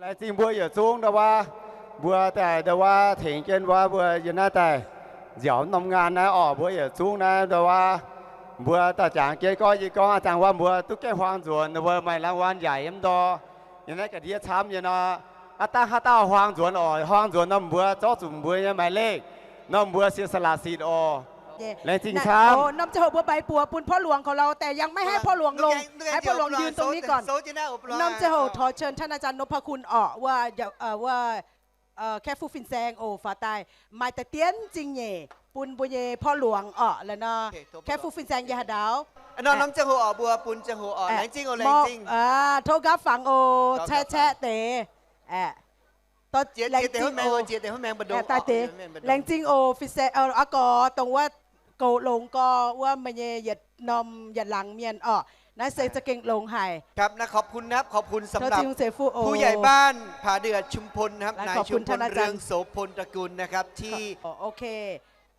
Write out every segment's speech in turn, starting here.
Laengz zingh mbuo yietc zungv ndau wuov, mbuo daaih ndau wuov tengx jienv wuov mbuo yiem naaiv daaih nziaauc norm ngaan naaiv orqc. Mbuo yietc zungv naaiv ndau wuov, mbuo daaih jangx jienv gorngv, yie gorngv a'zanc wuov mbuo duqv gaengh huaang nzuonx, mbuo maaih รางวัล yaac yiem ndor. Yiem naaiv ga'ndiev camv nyei nor, aav dangh haaix dauh huaang nzuonx orqc, huaang nzuonx norm mbuo zorqv zuqc mbuo nyei หมายเลข, norm mbuo เสียสละสิทธิ์ orqc. Laengz zingh camv. Norm ziangh hoc mbuo maiv buoz bun porv luangc korv-lauh, daaih yangh maiv haih porv luangc longx, haih porv luangc yun dongh ni gorn. Norm ziangh hoc ขอเชิญท่านอาจารย์นพคุณ orqc, wuov, wuov แคฟู่ fin-saeng oc, faaux daaih maaih da'dienv zingh nyeic bun mbuo nyei porv luangc orqc. La'nor แคฟู่ fin-saeng yiem haaix ndau? Norm ziangh hoc orqc, mbuo bun ziangh hoc orqc. Laengz zingh oc, laengz zingh. Tov nqaapv fangx oc, caeqv caeqv deix. Laengz zingh oc, fin-saeng, aa gorx, dongh wuov goux longx gorx wuov meih nyei yietc norm yietc laangz mienh orqc. Naaiv se za'gengh longx haic. ครับ นะ ขอบคุณนะครับ ขอบคุณสำหรับ ผู้ใหญ่บ้าน ผาเดือดชุมพลนะครับ นายชุมพล เรืองโสพลตระกูลนะครับ ที่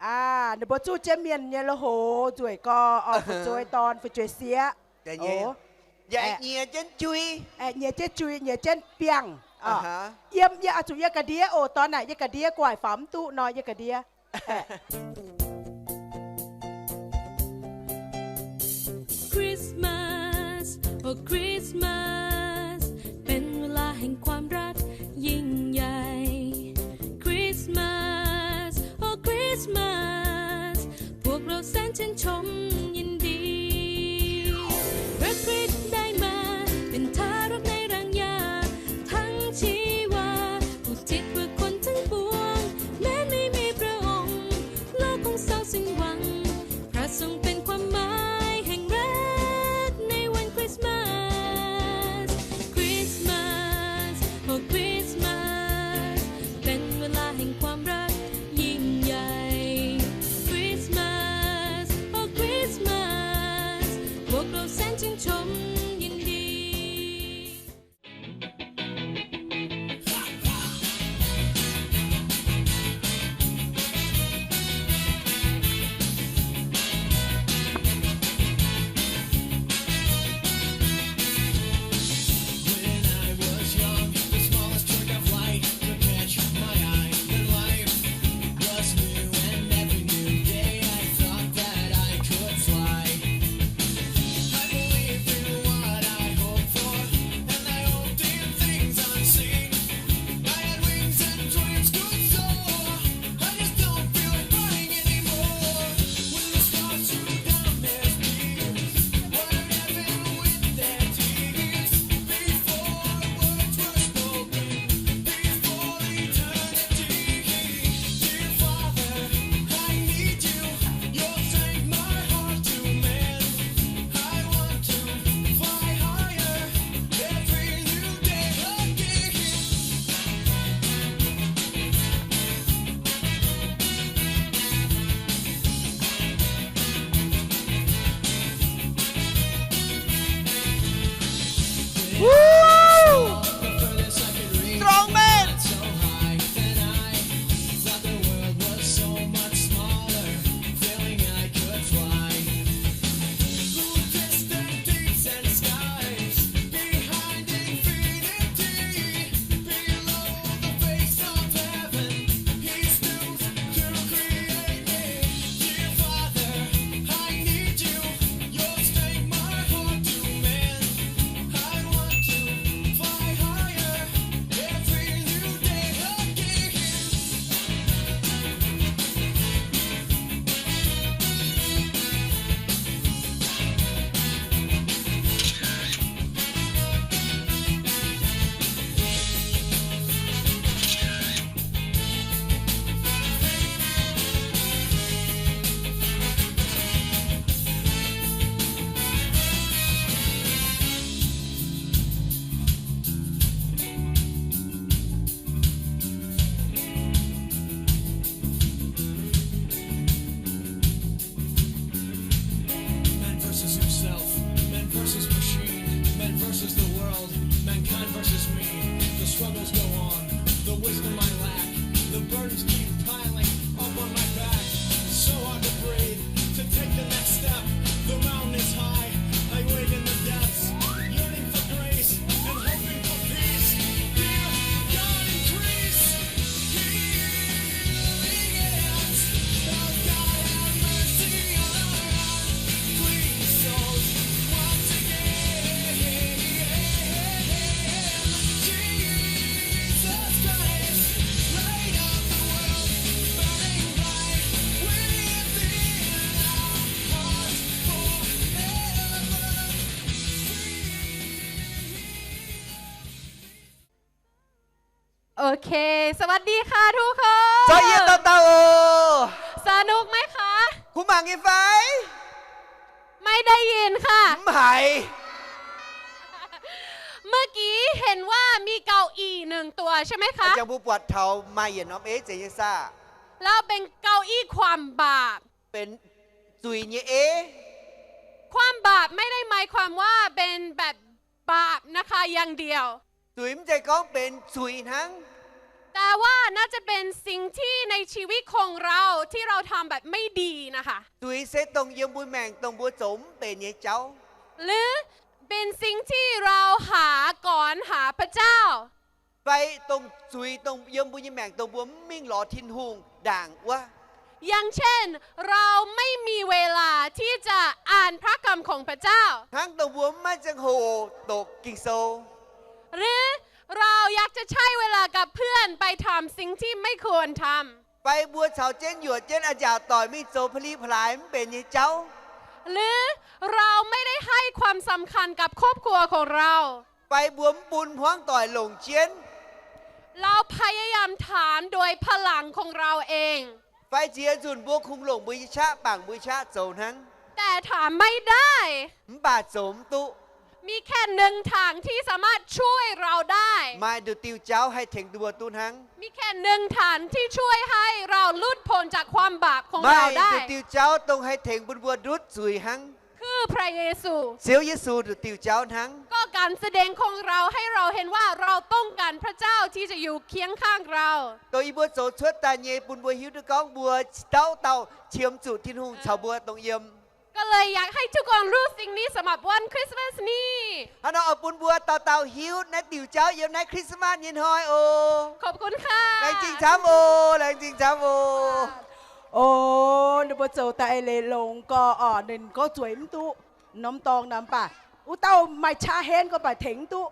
Aa, ninh mbuo zuqc jienv mienh nyei lui-houx nzueic gorx, fu'jueiv dorn fu'jueiv sieqv. Nyiex jienv jui, nyiex jienv jui, nyiex jienv biangh. Yiem, yie oix zuqc yie ga'ndiev oc, dorn naaic yie ga'ndiev guaaic faaux mv duqv nor yie ga'ndiev. Christmas, oh Christmas, เป็นเวลาแห่งความรักยิ่งใหญ่ Christmas, oh Christmas พวกเราแสนชื่นชมยินดี พระคริสต์ได้มาเป็นทารกในรังหญ้า ทั้งชีวา อุทิศเพื่อคนทั้งปวง แม้ไม่มีพระองค์ โลกคงเศร้าสิ้นหวัง พระทรงเป็นความหมายแห่งรักในวันคริสต์มาส คริสต์มาส โอ้คริสต์มาส เป็นเวลาแห่งความรักยิ่งใหญ่ คริสต์มาส โอ้คริสต์มาส พวกเราแสนชื่นชมยินดี When I was young, the smallest twig of light could catch my eye. When life was new and every new day I thought that I could fly. I believed in what I hoped for, and I hoped in things unseen. I had wings and dreams could soar. I just don't feel like flying anymore. When the stars shoot down their spears, were heaven with their tears. Before words were spoken, before eternity. Dear Father, I need you. You'll sing my heart to mend. I want to fly higher every new day again. Woo! Strong man! Man versus himself, man versus machine, man versus the world, mankind versus me. The struggles go on, the wisdom I lack, the burdens keep piling up on my back. It's so hard to breathe, to take the next step. The mountain is high, I wait in the depths, yearning for grace and hoping for peace. Dear โอเค สวัสดีค่ะทุกคน Zorqv yie dauh dauh oc. สนุกไหมคะ Kuv mangc nyei fai? ไม่ได้ยินค่ะ Mv haiz. เมื่อกี้เห็นว่ามีเก้าอี้หนึ่งตัวใช่ไหมคะ A'jang mbuo buatc taux maaih yietc norm eiv zeiz nyei saah? แล้วเป็นเก้าอี้ความบาป Benx zuiz nyei eiv. ความบาปไม่ได้หมายความว่าเป็นแบบบาปนะคะอย่างเดียว Zuiz mv zeiz gorngv benx zuiz hnangv. แต่ว่าน่าจะเป็นสิ่งที่ในชีวิตของเราที่เราทำแบบไม่ดีนะคะ Zuiz se dongh yiem mbuo maengc dongh mbuo zoux mv benx nyei jauv. หรือเป็นสิ่งที่เราหาก่อนหาพระเจ้า Fai dongh zuiz dongh yiem mbuo nyei maengc dongh mbuo mv mingh lorz Tin-Hungh ndaangc wuov. อย่างเช่น เราไม่มีเวลาที่จะอ่านพระคำของพระเจ้า Hnangv dongh mbuo mv maaih ziangh hoc doqc Ging-Sou. หรือเราอยากจะใช้เวลากับเพื่อนไปทำสิ่งที่ไม่ควรทำ Fai mbuo caux jienv yuoqc jienv a'nziaauc doic mingh zoux pa'li pa'laaix mv benx nyei jauv. หรือเราไม่ได้ให้ความสำคัญกับครอบครัวของเรา Fai mbuo mv bun hmuangv doic longc jienv. เราพยายามถามโดยพลังของเราเอง Fai ziex nzunc mbuo kungx longc mbuo nyei qaqv bangc mbuo nyei qaqv zoux hnangv. แต่ถามไม่ได้ Mv baac zoux mv duqv. มีแค่หนึ่งทางที่สามารถช่วยเราได้ Maaih nduqc diuh jauv haih tengx mbuo duqv hnangv. มีแค่หนึ่งทางที่ช่วยให้เราหลุดพ้นจากความบาปของเราได้ Maaih nduqc diuh jauv dongh haih tengx bun mbuo ndutv zuiz hnangv. คือพระเยซู Ziouv Yesu nduqc diuh jauv hnangv. ก็การแสดงของเราให้เราเห็นว่าเราต้องการพระเจ้าที่จะอยู่เคียงข้างเรา Dongh yie mbuo zoux cuotv daaih nyei bun mbuo hiuv duqv gorngv mbuo dauh dauh qiemx zuqc Tin-Hungh caux mbuo dongh yiem. ก็เลยอยากให้ทุกคนรู้สิ่งนี้สำหรับวันคริสต์มาสนี้ Hnangv nor oix bun mbuo dauh dauh hiuv naaiv diuh jauv yiem naaiv Christmas nyei hnoi oc. ขอบคุณค่ะ Laengz zingh camv oc. Laengz zingh camv oc. O, ninh mbuo zoux daaih leiz longx gorx orqc, ninh gorngv zueiz mv duqv norm dorngx naaic mv baac wuov dauh maaih qaqv henv gorx baac tengx mv duqv.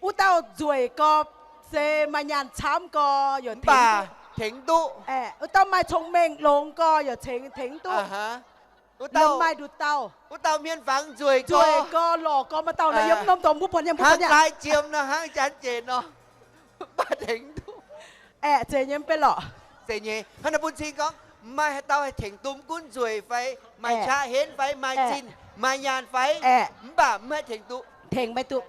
Wuov dauh nzueic gorx se maaih nyaanh camv gorx yaac tengx mv duqv. Wuov dauh maaih cong-mengh longx gorx yaac tengx mv duqv. Wuov dauh maaih nduqc dauh, wuov dauh hmien fangx nzueic gorx, nzueic gorx, lorqc gorx, maaih dauh naaic yiem norm dorngx mbuo buatc nyei, mbuo buatc nyei. Hnangv lai jiem nor, hnangv janx nzengc nor, mv baac tengx mv duqv. Aeqv, zeiz nyei mv baac lorqc. Zeiz nyei. Hnangv naaic bun cing gorngv, maaih haaix dauh haih tengx duqv mv gunv nzueic fai maaih qaqv henv fai maaih zinh, maaih nyaanh fai, mv baac mv haih tengx duqv. Tengx maiv duqv.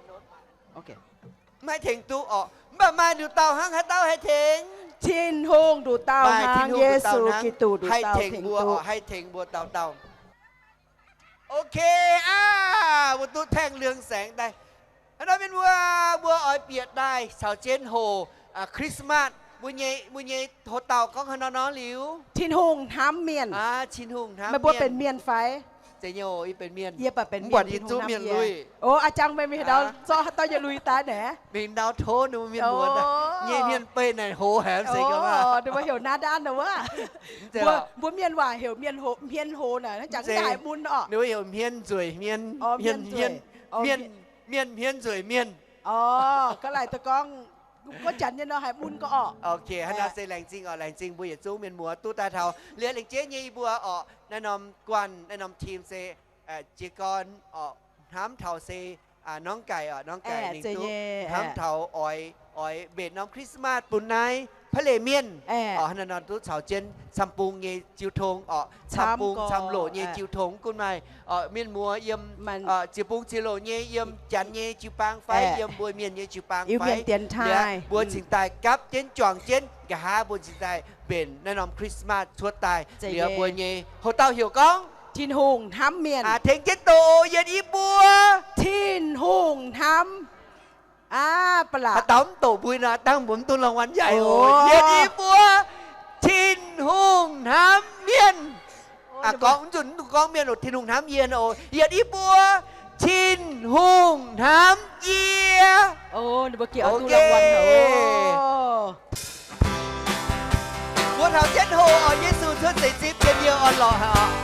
Mv haih tengx duqv orqc. Mv baac maaih nduqc dauh hnangv haaix dauh haih tengx? Tin-Hungh nduqc dauh hnangv, Yesu Giduc nduqc dauh haih tengx mbuo, haih tengx mbuo dauh dauh. Ok aqv, mbuo duqv แท่งเรืองแสง daaih. Hnangv nor mienh mbuo, mbuo oix bieqc daaih caux jienv hoc Christmas. Mbuo nyei, mbuo nyei hoc-dauh gorngv haaix nor nor liuz, Tin-Hungh hnamv mienh. Tin-Hungh hnamv mienh. Meih mbuo benx mienh fai? Zeiz nyei, yie benx mienh. Yie baac benx mienh. Mv buatc yie zuqv mienh lui. O, a'jang meih mingh ndau zorqv haaix dauh nyei lui daaih naaic? Mingh ndau tov ninh mbuo mienh muonz nyei hmien beih naaic hoz haic se gorngv, ninh mbuo heuc หน้าด้าน wuov. Mbuo mienh waac heuc mienh hoz, hmien hoz naaic, hnangv jangx daaih mun orqc. Ninh mbuo heuc hmien nzueic hmien, mienh hmien nzueic mienh. O, ga'naaiv daaih gorngv, gorngv janx nyei nor haiz mun gorx orqc. Ok, hnangv naaiv se laengz zingh orqc, laengz zingh mbuo yietc zungv mienh muoz duqv daaih taux liuz lengc jeiv nyei yie mbuo orqc, naaiv norm guanh, naaiv norm team se jiez gorn orqc, hnamv taux se norm gaic orqc, norm gaic ninh duqv hnamv taux oix, oix mbenc norm Christmas bun naaiv พระเลเมียน orqc, hnangv naaiv nor duqv caux jienv camv-bung nyei jiu tong orqc, camv-bung camv-loc nyei jiu tong, gunv maaih mienh muoz yiem ziepc bung ziepc loc nyei, yiem janx nyei jiu-baang fai yiem mbuo mienh nyei jiu-baang fai, mbuo cingx daaih gapv jienv juangc jienv, nqa'haav mbuo cingx daaih mbenc naaiv norm Christmas cuotv daaih. Liuz mbuo nyei hoc-dauh heuc gorngv, Tin-Hungh hnamv mienh. Tengx jienv doqc yietc i buo, Tin-Hungh hnamv. Aa, ba'laqc. Haaix dauh mv doqc mbuo nor, dangh mbuo mv duqv รางวัลใหญ่ oc. Yietc i buo, Tin-Hungh hnamv mienh. Gorngv nzunc mv dungx gorngv mienh oc, Tin-Hungh hnamv yie oc. Yietc i buo, Tin-Hungh hnamv yie. Mbuo taux jienv hoc orqc, Yesu cuotv seix zipv yiem yie orn-lorqc haic orqc.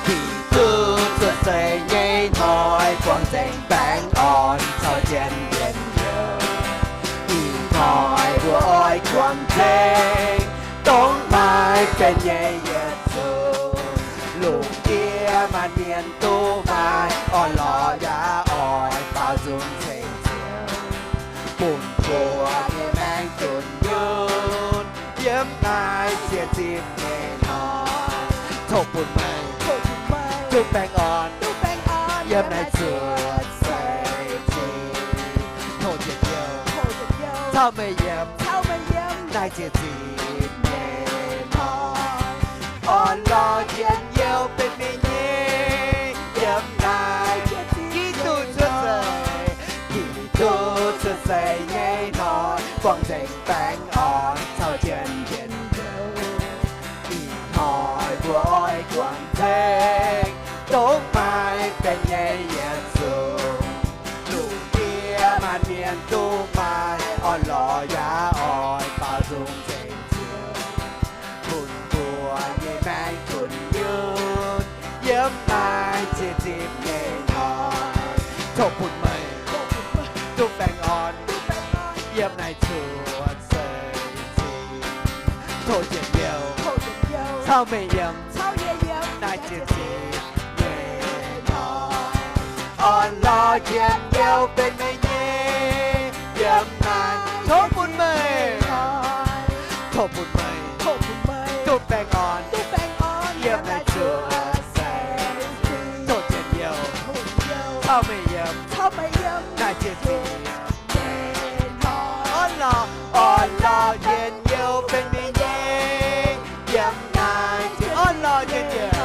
Giduc cuotv seix nyei hnoi buangh nzengc baengh orn caux jienv mienh youh. Ih hnoi mbuo oix juangc nzengc dongh maaih benx nyei yietc zungv. Lungh ndiev maanc mienh duqv maaih orn-lorqc yaac oix baaux nzung ceng-ceqv. mbuo nyei maengc dunh nyutc yiem naaiv ziex zipv nyei hnoi. Tov bun meih duqv baengh orn yiem naaiv cuotv seix zingh. Tov njien-youh caux meih yiem naaiv ziex zipv nyei hnoi. Orn-lorqc njien-youh benx meih nyei yiem naaiv Giduc cuotv seix. Giduc cuotv seix nyei hnoi buangh nzengc baengh orn caux jienv njien-youh. Ih hnoi mbuo oix guangc ceng dongh maaih benx nyei Yesu. Lungh ndiev maanc mienh duqv maaih orn-lorqc yaac oix baaux nzung nzengc Ziouv, bun mbuo nyei maengc dunh nyutc yiem naaiv ziex zipv nyei hnoi. Tov bun meih duqv baengh orn yiem naaiv cuotv seix zingh. Tov njien-youh caux meih yiem naaiv ziex zipv nyei hnoi. Orn-lorqc njien-youh benx meih nyei yiem naaiv. Tov bun meih, tov bun meih duqv baengh orn yiem naaiv cuotv seix. Tov njien-youh caux meih yiem naaiv ziex zipv nyei hnoi. Orn-lorqc, orn-lorqc njien-youh benx meih nyei yiem naaiv ziex. Orn-lorqc njien-youh,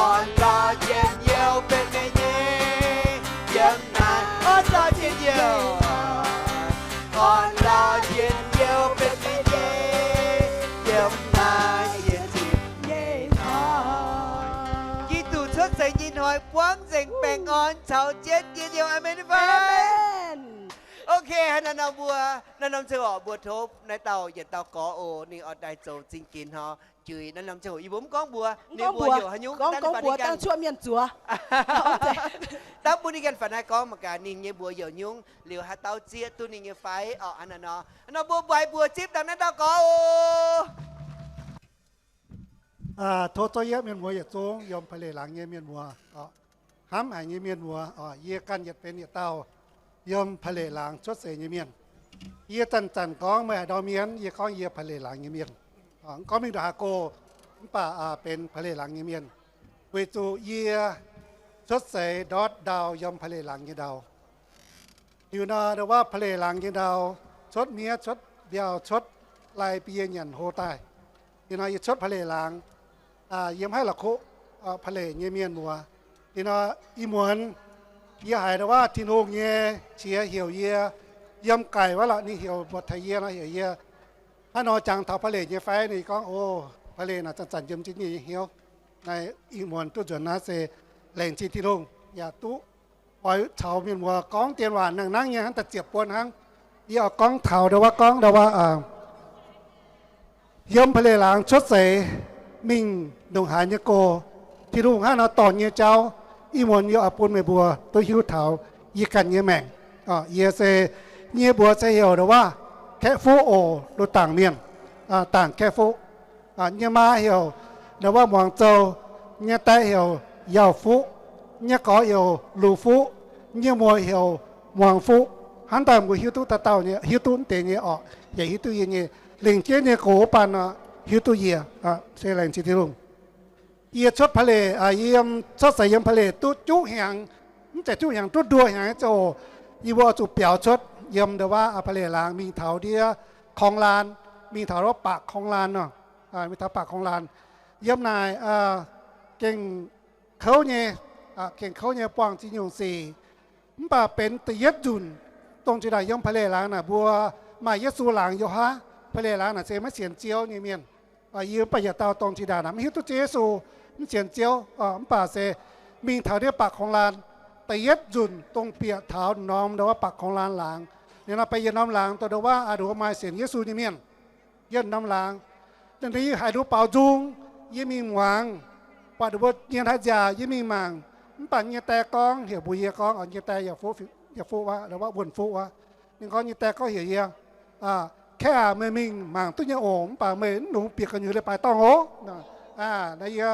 orn-lorqc njien-youh benx meih nyei yiem naaiv. Orn-lorqc njien-youh, orn-lorqc njien-youh benx meih nyei yiem naaiv ziex zipv nyei hnoi. Giduc cuotv seix nyei hnoi buangv nzengc baengh orn caux jienv njien-youh. Aamen fai? Ok, haaix norm mbuo, naaiv norm ziangh hoc mbuo tov naaiv dauh yietc dauh gorx oc, ninh oix daaih zoux zingh ginx hnoi. Juix naaiv norm ziangh hoc yie mbuo mv gorngv mbuox ninh mbuo heuc haaix nyungc, gorngv mbuox dangh cuotv mienh zuoz. Dangh bun ninh ganh faaux naaiv gorngv mangc gaax ninh nyei mbuox heuc nyungc, liuz haaix dauh zieqv duqv ninh nyei fai orqc. Hnangv naaiv nor, hnangv nor mbuo mbuox mbuox zipv dangh naaiv dauh gorx oc. Tov zorqv yietv mienh muoz yietc zungv yiem Pa'leic Laangz nyei mienh muoz, hnamv haic nyei mienh muoz, yie ganh yietc benx yietc dauh yiem Pa'leic Laangz cuotv seix nyei mienh. Yie zanc-zanc gorngv meih haaix ndau mienh, yie gorngv yie Pa'leic Laangz nyei mienh. Mv gorngv mingh ndongc haaix go, mv baac benx Pa'leic Laangz nyei mienh, weic zuqc yie cuotv seix ndortv ndau yiem Pa'leic Laangz nyei ndau. Liuz nor, ndau wuov Pa'leic Laangz nyei ndau, cuotv miev, cuotv mbiauh, cuotv lai biei nyanc hlo daaih. Liuz nor yie cuotv Pa'leic Laangz, yiem haih la'kuqv Pa'leic nyei mienh muoz. Liuz nor ih muonz yie haiz ndau wuov Tin-Hungh nyei qiex heuc yie yiem gaic wuov lorqc, ninh heuc mbuox taux yie nor, heuc yie haaix nor jangx taux Pa'leic nyei fai. Ninh gorngv, O, Pa'leic naaic zanc-zanc yiem jienv nyei hnyouv. Naaiv ih muonz duqv nzuonx naaiv se laengz zingh Tin-Hungh yaac duqv oix caux mienh muoz gorngv dien waac nangh nangv nyei hnangv, da'ziepc buonc hnangv. Yie oix gorngv taux ndau wuov, gorngv ndau wuov, yiem Pa'leic Laangz cuotv seix mingh ndongc haaix nyei go, Tin-Hungh hnangv nor dorh nyei jauv, ih muonz yie oix bun meih mbuo duqv hiuv taux yie ganh nyei maengc. Yie se, nyei mbuox se heuc ndau wuov Kaeqv Fuqv oc, Lu Dangc mienh, Dangc Kaeqv Fuqv. Nyei maa heuc ndau wuov Muangz Zou, nyei die heuc Yaauh Fuqv, nyei gorx heuc Lu Fuqv, nyei muoz heuc Muangz Fuqv. Hnangv daaih mbuo hiuv duqv dauh dauh nyei, hiuv duqv deix nyei orqc, yaac hiuv duqv yie nyei. Lengc jeiv nyei gox wuov baan nor, hiuv duqv yie, se laengz zingh Tin-Hungh. Yie cuotv Pa'leic, yie yiem cuotv seix yiem Pa'leic duqv juqv hnyangx, mv zeiz juqv hnyangx, duqv nduoh hnyangx nyei ziangh hoc, yie mbuo oix zuqc biaux cuotv yiem ndau wuov Pa'leic Laangz mingh taux ndiev Korng Laan, mingh taux wuov Baac Korng Laan nor, mingh taux Baac Korng Laan. Yiem naaic gengh kouv nyei, gengh kouv nyei, buangh ziex nyungc sic. Mv baac benx da'yietv nzunc dongh zinh ndaangc yiem Pa'leic Laangz naaic mbuo maaih Yesu laangz yiem haav. Pa'leic Laangz naaic se maiv sienx Ziouv nyei mienh. Yie mv baac yietc dauh dongh zinh ndaangc naaic mv hiuv duqv Ziouv Yesu, mv sienx Ziouv, mv baac se mingh taux ndiev Baac Korng Laan, da'yietv nzunc dongh bieqc taux norm ndau wuov Baac Korng Laan laangz. Ninh nor benx yietc norm laangz dongh ndau wuov aa nduov maaih sienx Yesu nyei mienh. Yietc norm laangz, ninh haiz nduov baaux nzung, yie mingh muangx, buatc ninh mbuo nyien haaix nziaauc, yie mingh mangc. Mv baac nyei die gorngv heuc mbuox yie gorngv, nyei die Yaauh Fuqv, Yaauh Fuqv wuov, ndau wuov Wuonh Fuqv wuov. Ninh gorngv, nyei die gorngv heuc yie, Kaeqv aac, meih mingh mangc duqv nyei oc, mv baac meih mv longc bieqc gu'nyuoz leiz-baaix dorngh oc. Naaiv yie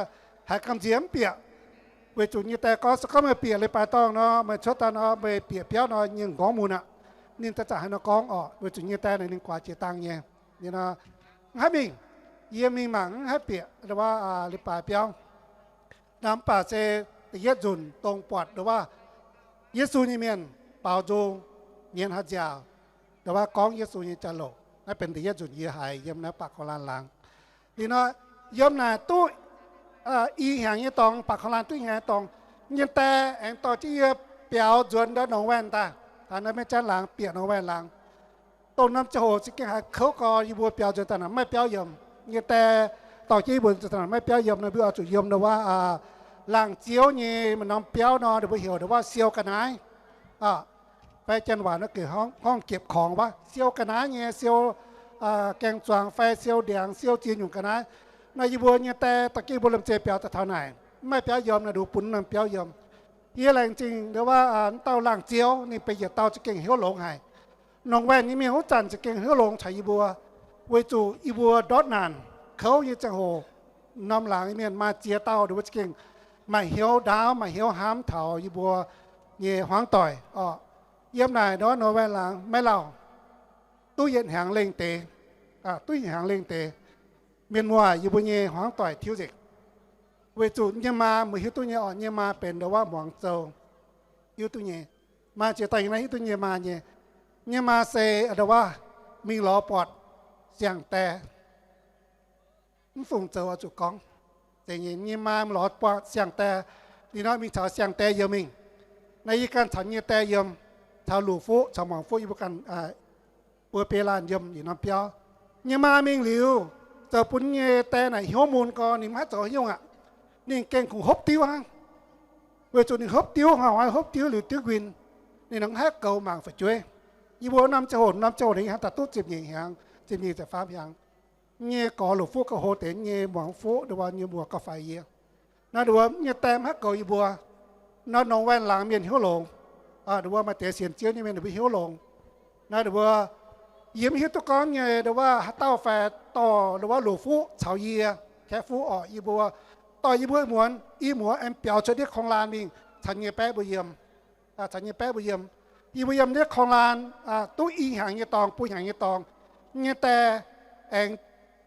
haiz gamh nziex mv bieqc, weic zuqc nyei die gorngv, se gorngv meih bieqc leiz-baaix dorngh nor, meih cuotv daaih nor, meih bieqc biauv nor, nyei m'nqorngv mun aqv. Ninh za'gengh haaix nor gorngv orqc, weic zuqc nyei die naaic ninh guaax jiex dangh nyei. Ninh nor, mv haih mingh, yie mingh mangc mv haih bieqc ndau wuov leiz-baaix biauv. Naaiv mv baac se da'yietv nzunc dongh buatc ndau wuov Yesu nyei mienh baaux nzung nyienz haaix nziaauc, ndau wuov gorngv Yesu nyei jaax-louc. Naaiv benx da'yietv nzunc yie haiz yiem naaiv baac korv-laanh laangz. Liuz nor, yiem naaic duqv i hnyangx nyei dorngx, baac korv-laanh duqv i hnyangx nyei dorngx, nyei die aengx dorh jienv yie biaux nzuonx ndau Nongc Waen daaih, taux naaiv Meiv Janv laangz, bieqc Nongc Waen laangz. Dongh norm ziangh hoc za'gengh haiz kouv gorx, yie mbuo biaux nzuonx daaih naaic maiv biauv yiem. Nyei die dorh jienv yie mbuo nzuonx daaih naaic maiv biauv yiem, naaiv mbuo oix zuqc yiem ndau wuov laangh ziouv nyei maaih norm biauv nor, ninh mbuo heuc ndau wuov siou ga'naaiv. Fai janx waac nor gengh gorngv เก็บของ wuov, siou ga'naaiv nyei, siou gaeng-zuangx fai siou ndiangx, siou ziex nyungc ga'naaiv. Nor yie mbuo nyei die dorh jienv yie mbuo lomh nzoih biaux daaih taux naaic, mv maaih biauv yiem, naaiv nduqc bun norm biauv yiem. Yie laengz zingh ndau wuov dauh laangh ziouv, ninh benx yietc dauh za'gengh hnyouv longx haic. Nongc Waen nyei mienh wuov zanc za'gengh hnyouv longx caux yie mbuo, weic zuqc yie mbuo ndortv naanc kouv nyei ziangh hoc, norm laangz nyei mienh maaih ziex dauh ndau wuov za'gengh maaih hnyouv ndaauv, maaih hnyouv hnamv taux yie mbuo nyei hmuangv doic orqc. Yiem naaic ndau wuov Nongc Waen laangz maiv lauh, duqv yietc hnyangx lengh deix, duqv yietc hnyangx lengh deix, mienh muoz, yie mbuo nyei hmuangv doic tiuv nzengc. Weic zuqc nyei maa, meih hiuv duqv nyei orqc, nyei maa benx ndau wuov muangx zoux, hiuv duqv nyei. Maaih ziex dauh yiem naaiv hiuv duqv nyei maa nyei. Nyei maa se ndau wuov mingh lorz buatc siang-die. Mv fungc zoux oix zuqc gorngv, zeiz nyei, nyei maa mingh lorz buatc siang-die. Liuz nor mingh caux siang-die yiem mingh. Naaiv yie ganh caux nyei die yiem, caux Luqc Fuqv caux Muangx Fuqv yie mbuo ganh buo biei laanh yiem yietc norm biauv. Nyei maa mingh liuz, zoux bun nyei die naaic hnyouv mun gorx, ninh mv haih zoux haaix nyungc aqv. Ninh gengh kungx hopv diuv hnangv. Weic zuqc ninh hopv diuv, hnoi-hnoi hopv diuv liuz diuv nquin, ninh nor mv haih goux mangc fu'jueiv. Yie mbuo norm ziangh hoc, norm ziangh hoc ninh hnangv daaih duqv ziepc nyeic hnyangx, ziepc nyeic ziepc faam hnyangx. Nyei gorx Luqc Fuqv gauh hlo deix, nyei Muangx Fuqv ndau wuov nyei muoz gauh faix yie. Naaiv ndau wuov nyei die mv haih goux yie mbuo. Nor Nongc Waen laangz mienh hnyouv longx. Ndau wuov maaih deix sienx Ziouv nyei mienh ninh mbuo hnyouv longx. Naaiv ndau wuov yie mv hiuv duqv gorngv nyei ndau wuov haaix dauh fai dorh ndau wuov Luqc Fuqv caux yie, Kaeqv Fuqv orqc, yie mbuo dorh yie mbuo muonz i muoz aengx biaux cuotv ndiev korng-laan mingh caux nyei baeqv mbuo yiem. Caux nyei baeqv mbuo yiem. Yie mbuo yiem ndiev korng-laan duqv i hnyangx nyei dorngx, buo hnyangx nyei dorngx, nyei die aengx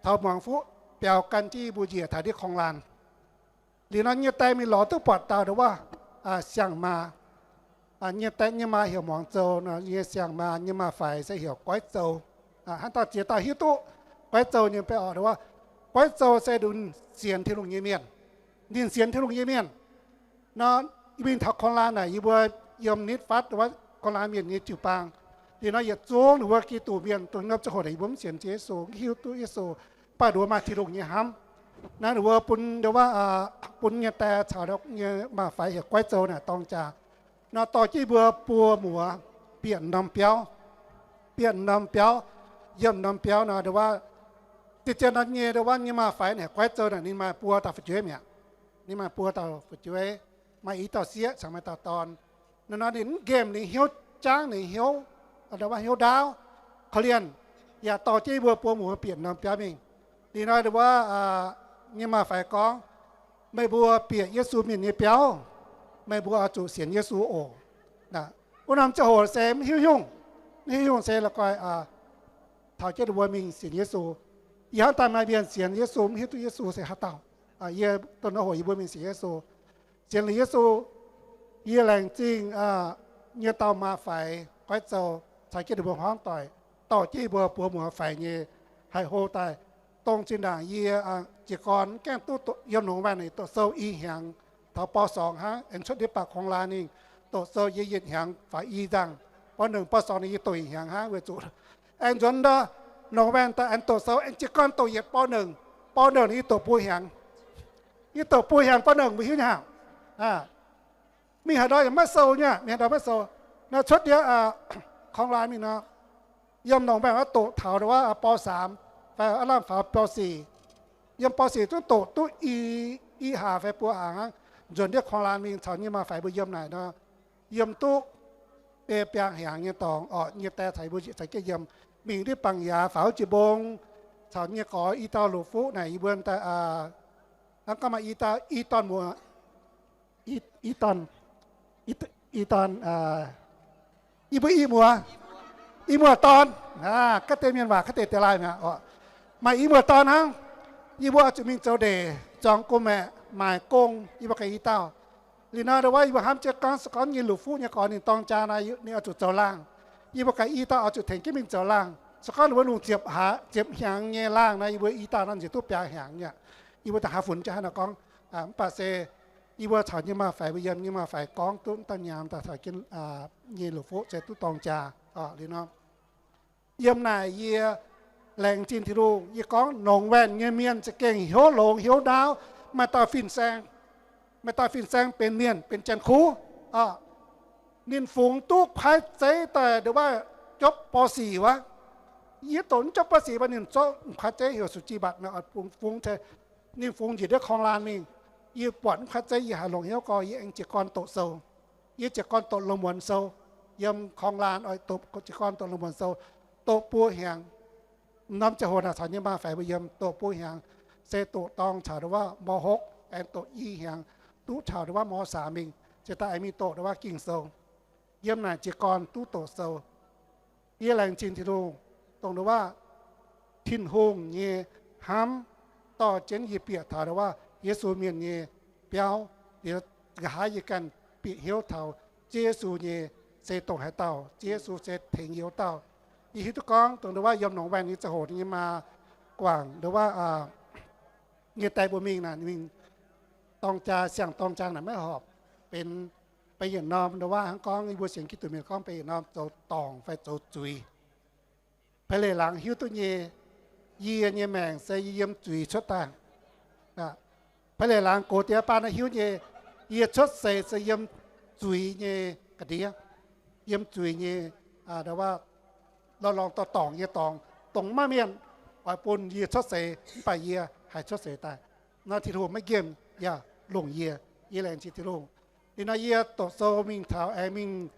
caux Muangx Fuqv biaux gan jienv yie mbuo njiec taux ndiev korng-laan. Liuz nor nyei die mingh lorz duqv buatc dauh ndau wuov siang-maa. Nyei die nyei maa heuc Muangx Zoux, nyei siang-maa nyei maa-faix se heuc Goiv Zoux. Hnangv dauh ziex dauh hiuv duqv Goiv Zoux nyei baeqv orqc, ndau wuov Goiv Zoux se nduqc sienx Tin-Hungh nyei mienh. Ninh sienx Tin-Hungh nyei mienh. Nor mingh taux korng-laan naaic yie mbuo yiem nitv fatv ndau wuov korng-laan mienh nyei jiu-baang. Liuz nor yietc zungv ndau wuov Giduc mienh dongh norm ziangh hoc naaic yie mbuo mv sienx Ziouv Yesu, mv hiuv duqv Yesu, mv baac ndau wuov maaih Tin-Hungh nyei hnamv. Naaiv ndau wuov bun ndau wuov bun nyei die caux nyei maa-faix heuc Goiv Zoux naaic dorng jaax. Nor dorh jienv yie mbuo buo muoz bieqc norm biauv, bieqc norm biauv, yiem norm biauv nor ndau wuov, zien-zien nor nyei ndau wuov nyei maa-faix naaic Goiv Zoux naaic ninh maaih buo dauh fu'jueiv mi'aqv. Ninh maaih buo dauh fu'jueiv, maaih i dauh sieqv caux maaih dauh dorn. Nor nor ninh mv nqemh ninh hnyouv, jangv ninh hnyouv, ndau wuov hnyouv ndaauv, korv-lienh, yaac dorh jienv yie mbuo buo muoz bieqc norm biauv mingh. Liuz nor ndau wuov nyei maa-faix gorngv, meih mbuo bieqc Yesu mienh nyei biauv, meih mbuo oix zuqc sienx Yesu oc. Wuov norm ziangh hoc se mv hiuv nyungc, mv hiuv nyungc se la'guaih taux jienv ndau wuov mingh sienx Yesu. Yie hnamv daaih maaih mienh sienx Yesu mv hiuv duqv Yesu se haaix dauh. Yie dongh norm hoc yie mbuo mingh sienx Yesu, sienx liuz Yesu, yie laengz zingh nyei dauh maa-faix Goiv Zoux caux jienv ninh mbuo hmuangv doic, dorh jienv yie mbuo buo muoz faix nyei, haih hlo daaih. Dongh zinh ndaangc yie jiez gorn mv gaengh duqv yiem longx waanh doqc sou i hnyangx, taux borh sorngx hnangv aengx cuotv ndiev baac korng-laan mingh doqc sou yie yietc hnyangx faaux i nzangh. Borh nongc borh sorngx ninh yie doqc yietc hnyangx hnangv weic zuqc aengx nzuonx ndau longx waanh daaih aengx doqc sou aengx jiez gorn doqc yietc borh nongc. Borh nongc ninh yie doqc buo hnyangx. Yie doqc buo hnyangx borh nongc mbuo hiuv nyei hnangv. Mingh haaix ndau yaac maiv sou nyei, mingh haaix ndau maiv sou. Naaiv cuotv ndiev korng-laan mingh nor, yiem longx waanh wuov doqc taux ndau wuov borh saamx fai aav lamh faaux borh sic. Yiem borh sic zungv doqc duqv i, i hlaax fai buo hlaax hnangv, nzuonx ndiev korng-laan mingh caux nyei maa-faix mbuo yiem naaic nor, yiem duqv biei biaa hnyangx nyei dorngx orqc, nyei die caux mbuo caux jienv yiem. Mingh ndiev bangc yaac faaux jiex mbong, caux nyei gorx i dauh Luqc Fuqv naaic yie mbuo daaih, hnangv gorngv maaih i dauh, i dorn muoz, i dorn, i dorn, yie mbuo i muoz, I muoz-dorn, aa, ga'deix mienh waac ga'deix deix laaih mi'aqv oc. Maaih i muoz-dorn hnangv, yie mbuo oix zuqc mingh zoux ndeic, zuangx gong-maeqc, maaic gong, yie mbuo ganh i dauh. Liuz nor, ndau wuov yie mbuo hnamv jienv gorngv, se gorngv nyei luf fuqv nyei gorx ninh dorng jaa nor, ninh oix zuqc zoux laangh. Yie mbuo ganh i dauh oix zuqc tengx jienv mingh zoux laangh. Se gorngv ndau wuov lungh ziepc hnyangx nyei laangh nor, yie mbuo i dauh nor nziex duqv biaa hnyangx nyei. Yie mbuo da'haav funx jienv haaix nor gorngv, mv baac se yie mbuo caux nyei maa-faix mbuo yiem, nyei maa-faix gorngv duqv daaih nyaam daaih taux jienv nyei luf fuqv se duqv dorng jaa. Liuz nor, yiem naaic yie laengz zingh Tin-Hungh, yie gorngv nongx waengh nyei mienh za'gengh hnyouv longx hnyouv ndaauv, maaih dauh fin-saeng, maaih dauh fin-saeng benx mienh, benx janx-kuv. Ninh fungx duqv kuaaiv zeiv daaih ndau wuov jopv ป.สี่ wuov. Yie doqc mv jopv ป.สี่ mv baac ninh zorqv kuaaiv zeiv heuc สุจิบัตร nor, fungx, ninh fungx njiec ndiev korng-laanh mingh. Yie buatc mv kuaaiv zeiv yie haiz longc hnyouv gorx, yie aengx jiez gorn doqc sou. Yie jiez gorn doqc lungh muonz sou. Yiem korng-laanh oix doqc, jiez gorn doqc lungh muonz sou, doqc buo hnyangx. Norm ziangh hoc naaic caux nyei maa-faix mbuo yiem doqc buo hnyangx, se doqc dorng caux ndau wuov ม.หก aengx doqc i hnyangx, duqv caux ndau wuov ม.สาม mingh, ziouc daaih aengx mingh doqc ndau wuov Ging-Sou. Yiem naaic jiez gorn duqv doqc sou. Yie laengz zingh Tin-Hungh, dongh ndau wuov Tin-Hungh nyei hnamv dorh jienv yie bieqc taux ndau wuov Yesu mienh nyei biauv. Liuz nqa'haav yie ganh bieqc hnyouv taux Ziouv Yesu nyei se dongh haaix dauh. Ziouv Yesu se tengx yie wuov dauh. Yie hiuv duqv gorngv dongh ndau wuov yiem nongx waengh nyei ziangh hoc nyei maa guangc ndau wuov nyei die mbuo mingh naaic, mingh dorng jaa, siang-dorng jaa naaic maiv horpc. Benx, benx yietc norm ndau wuov hnangv gorngv yie mbuo sienx Giduc mienh gorngv benx yietc norm zoux dorngc fai zoux zuiz. Pei leiz laangz hiuv duqv nyei, yie nyei maengc se yie yiem zuiz cuotv daaih. Pei leiz laangz gox diex baan naaiv hiuv nyei, yie cuotv seix se yiem zuiz nyei ga'ndiev, yiem zuiz nyei, ndau wuov, lorh lorngx dorh dorngc nyei dorngx, dongh maiv mienh oix bun yie cuotv seix, mv baac yie haih cuotv seix daaih. Nor Tin-Hungh maiv nqemh yaac longc yie. Yie laengz zingh Tin-Hungh. Liuz nor yie doqc sou mingh taux aengx mingh,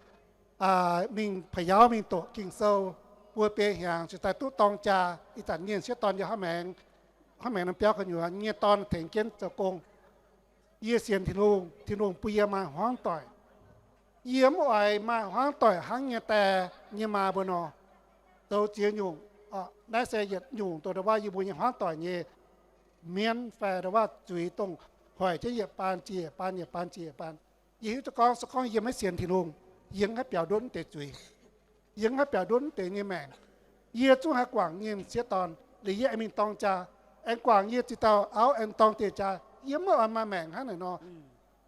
mingh pa'yaauv mingh doqc Ging-Sou buo biei hnyangx, ziouc daaih duqv dorng jaa. Ih zanc mienh sieqv dorn yiem hnangv maengx, hnangv maengx norm biauv gu'nyuoz nyei dorn tengx jienv zoux gong. Yie sienx Tin-Hungh, Tin-Hungh bun yie maaih hmuangv doic. Yie mv oix maaih hmuangv doic hnangv nyei die nyei maa mbuo nor, zoux ziex nyungc. Naaiv se yietc nyungc dongh ndau wuov yie mbuo nyei hmuangv doic nyei mienv fai ndau wuov zuiz dongh hoic jienv yietc baan jiex yietc baan, yietc baan jiex yietc baan. Yie hiuv duqv gorngv, se gorngv yie maiv sienx Tin-Hungh, yie mv haih biaux nduov mv deix zuiz. Yie mv haih biaux nduov mv deix nyei maengc. Yie zungv haih guangc nyei m'sieqv dorn, liuz yie aengx mingh dorng jaa, aengx guangc yie ziex dauh auv, aengx dorng deix jaa. Yie mv oix maaih maengc hnangv naaic nor.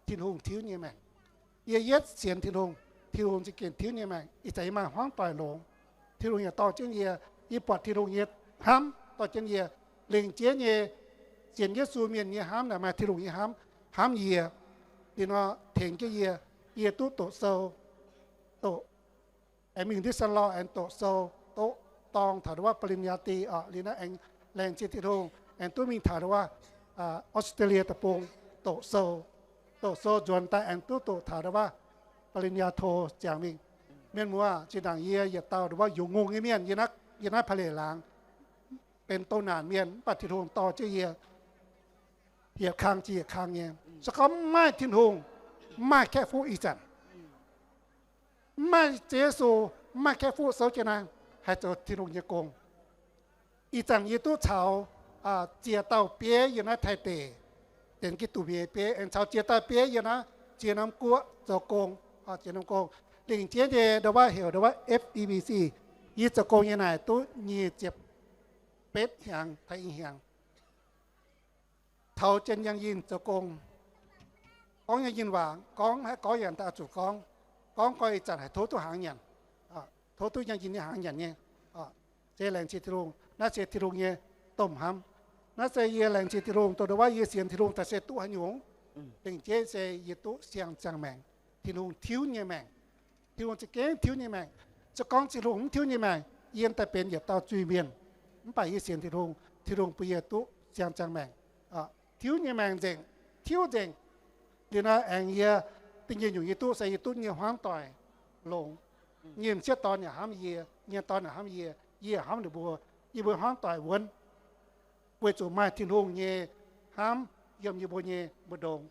Tin-Hungh tiuv nyei maengc. Yie yietv sienx Tin-Hungh, Tin-Hungh za'gengh tiuv nyei maengc. Ih zanc yie maaih hmuangv doic longx, Tin-Hungh yaac dorh jienv yie. Yie buatc Tin-Hungh nyei hnamv dorh jienv yie. Lengc jeiv nyei sienx Yesu mienh nyei hnamv naaic maaih Tin-Hungh nyei hnamv, hnamv yie. Liuz nor tengx jienv yie, yie duqv doqc sou, doqc, aengx mingh ndiev sanh lorh aengx doqc sou, doqc dorng taux ndau wuov ปริญญาตรี oc. Liuz naaiv aengx laengz zingh Tin-Hungh aengx duqv mingh taux ndau wuov Australia deic-bung doqc sou. Doqc sou nzuonx daaih aengx duqv doqc taux ndau wuov ปริญญาโท ziangx mingh. Mienh muoz, zinh ndaangc yie yietc dauh ndau wuov yungz ngongh nyei mienh yiem naaiv pa'leic laangz, benx douz naanc mienh, mv baac Tin-Hungh dorh jienv yie yietc kang jiex yietc kang nyei. Se gorngv mv maaih Tin-Hungh, mv maaih Kaeqv Fuqv ih zanc. Mv maaih Ziouv Yesu, mv maaih Kaeqv Fuqv souv jienv naaiv, haih zoux Tin-Hungh nyei gong. Ih zanc yie duqv caux ziex dauh bieiv yiem naaiv Taiv deic, sienx Giduc mienh bieiv, aengx caux ziex dauh bieiv yiem naaiv ziex norm guoqv zoux gong, ziex norm gong. Lengc jeiv nyei ndau wuov heuc ndau wuov F E B C, yie zoux gong nyei naaic duqv nyic ziepc betv hnyangx taux i hnyangx. Taux Janx-Yangh Yinh zoux gong, gorngv Yangh Yinh waac, gorngv haaix gorngv yaac daaih zuqc gorngv. Gorngv gorngv ih zanc haih tov duqv hnaangx nyanc, tov duqv Yangh Yinh nyei hnaangx nyanc nyei. Se laengz zingh Tin-Hungh. Naaiv se Tin-Hungh nyei domh hnamv. Naaiv se yie laengz zingh Tin-Hungh, dongh ndau wuov yie sienx Tin-Hungh daaih se duqv haaix nyungc. Lengc jeiv se yie duqv siang-ziangh maengc, Tin-Hungh tiuv nyei maengc. Tin-Hungh za'gengh tiuv nyei maengc. Se gorngv Tin-Hungh mv tiuv nyei maengc, yie daaih benx yietc dauh zuiz-mienh. Mv baac yie sienx Tin-Hungh, Tin-Hungh bun yie duqv siang-ziangh maengc, tiuv nyei maengc nzengc, tiuv nzengc. Liuz nor aengx yie da'nyeic nyungc yie duqv se yie duqv nyei hmuangv doic longx. Nyei m'sieqv dorn yaac hnamv yie, nyei dorn yaac hnamv yie, yie yaac hnamv ninh mbuo. Yie mbuo hmuangv doic wuonv weic zuqc maaih Tin-Hungh nyei hnamv yiem yie mbuo nyei mbu'ndongx,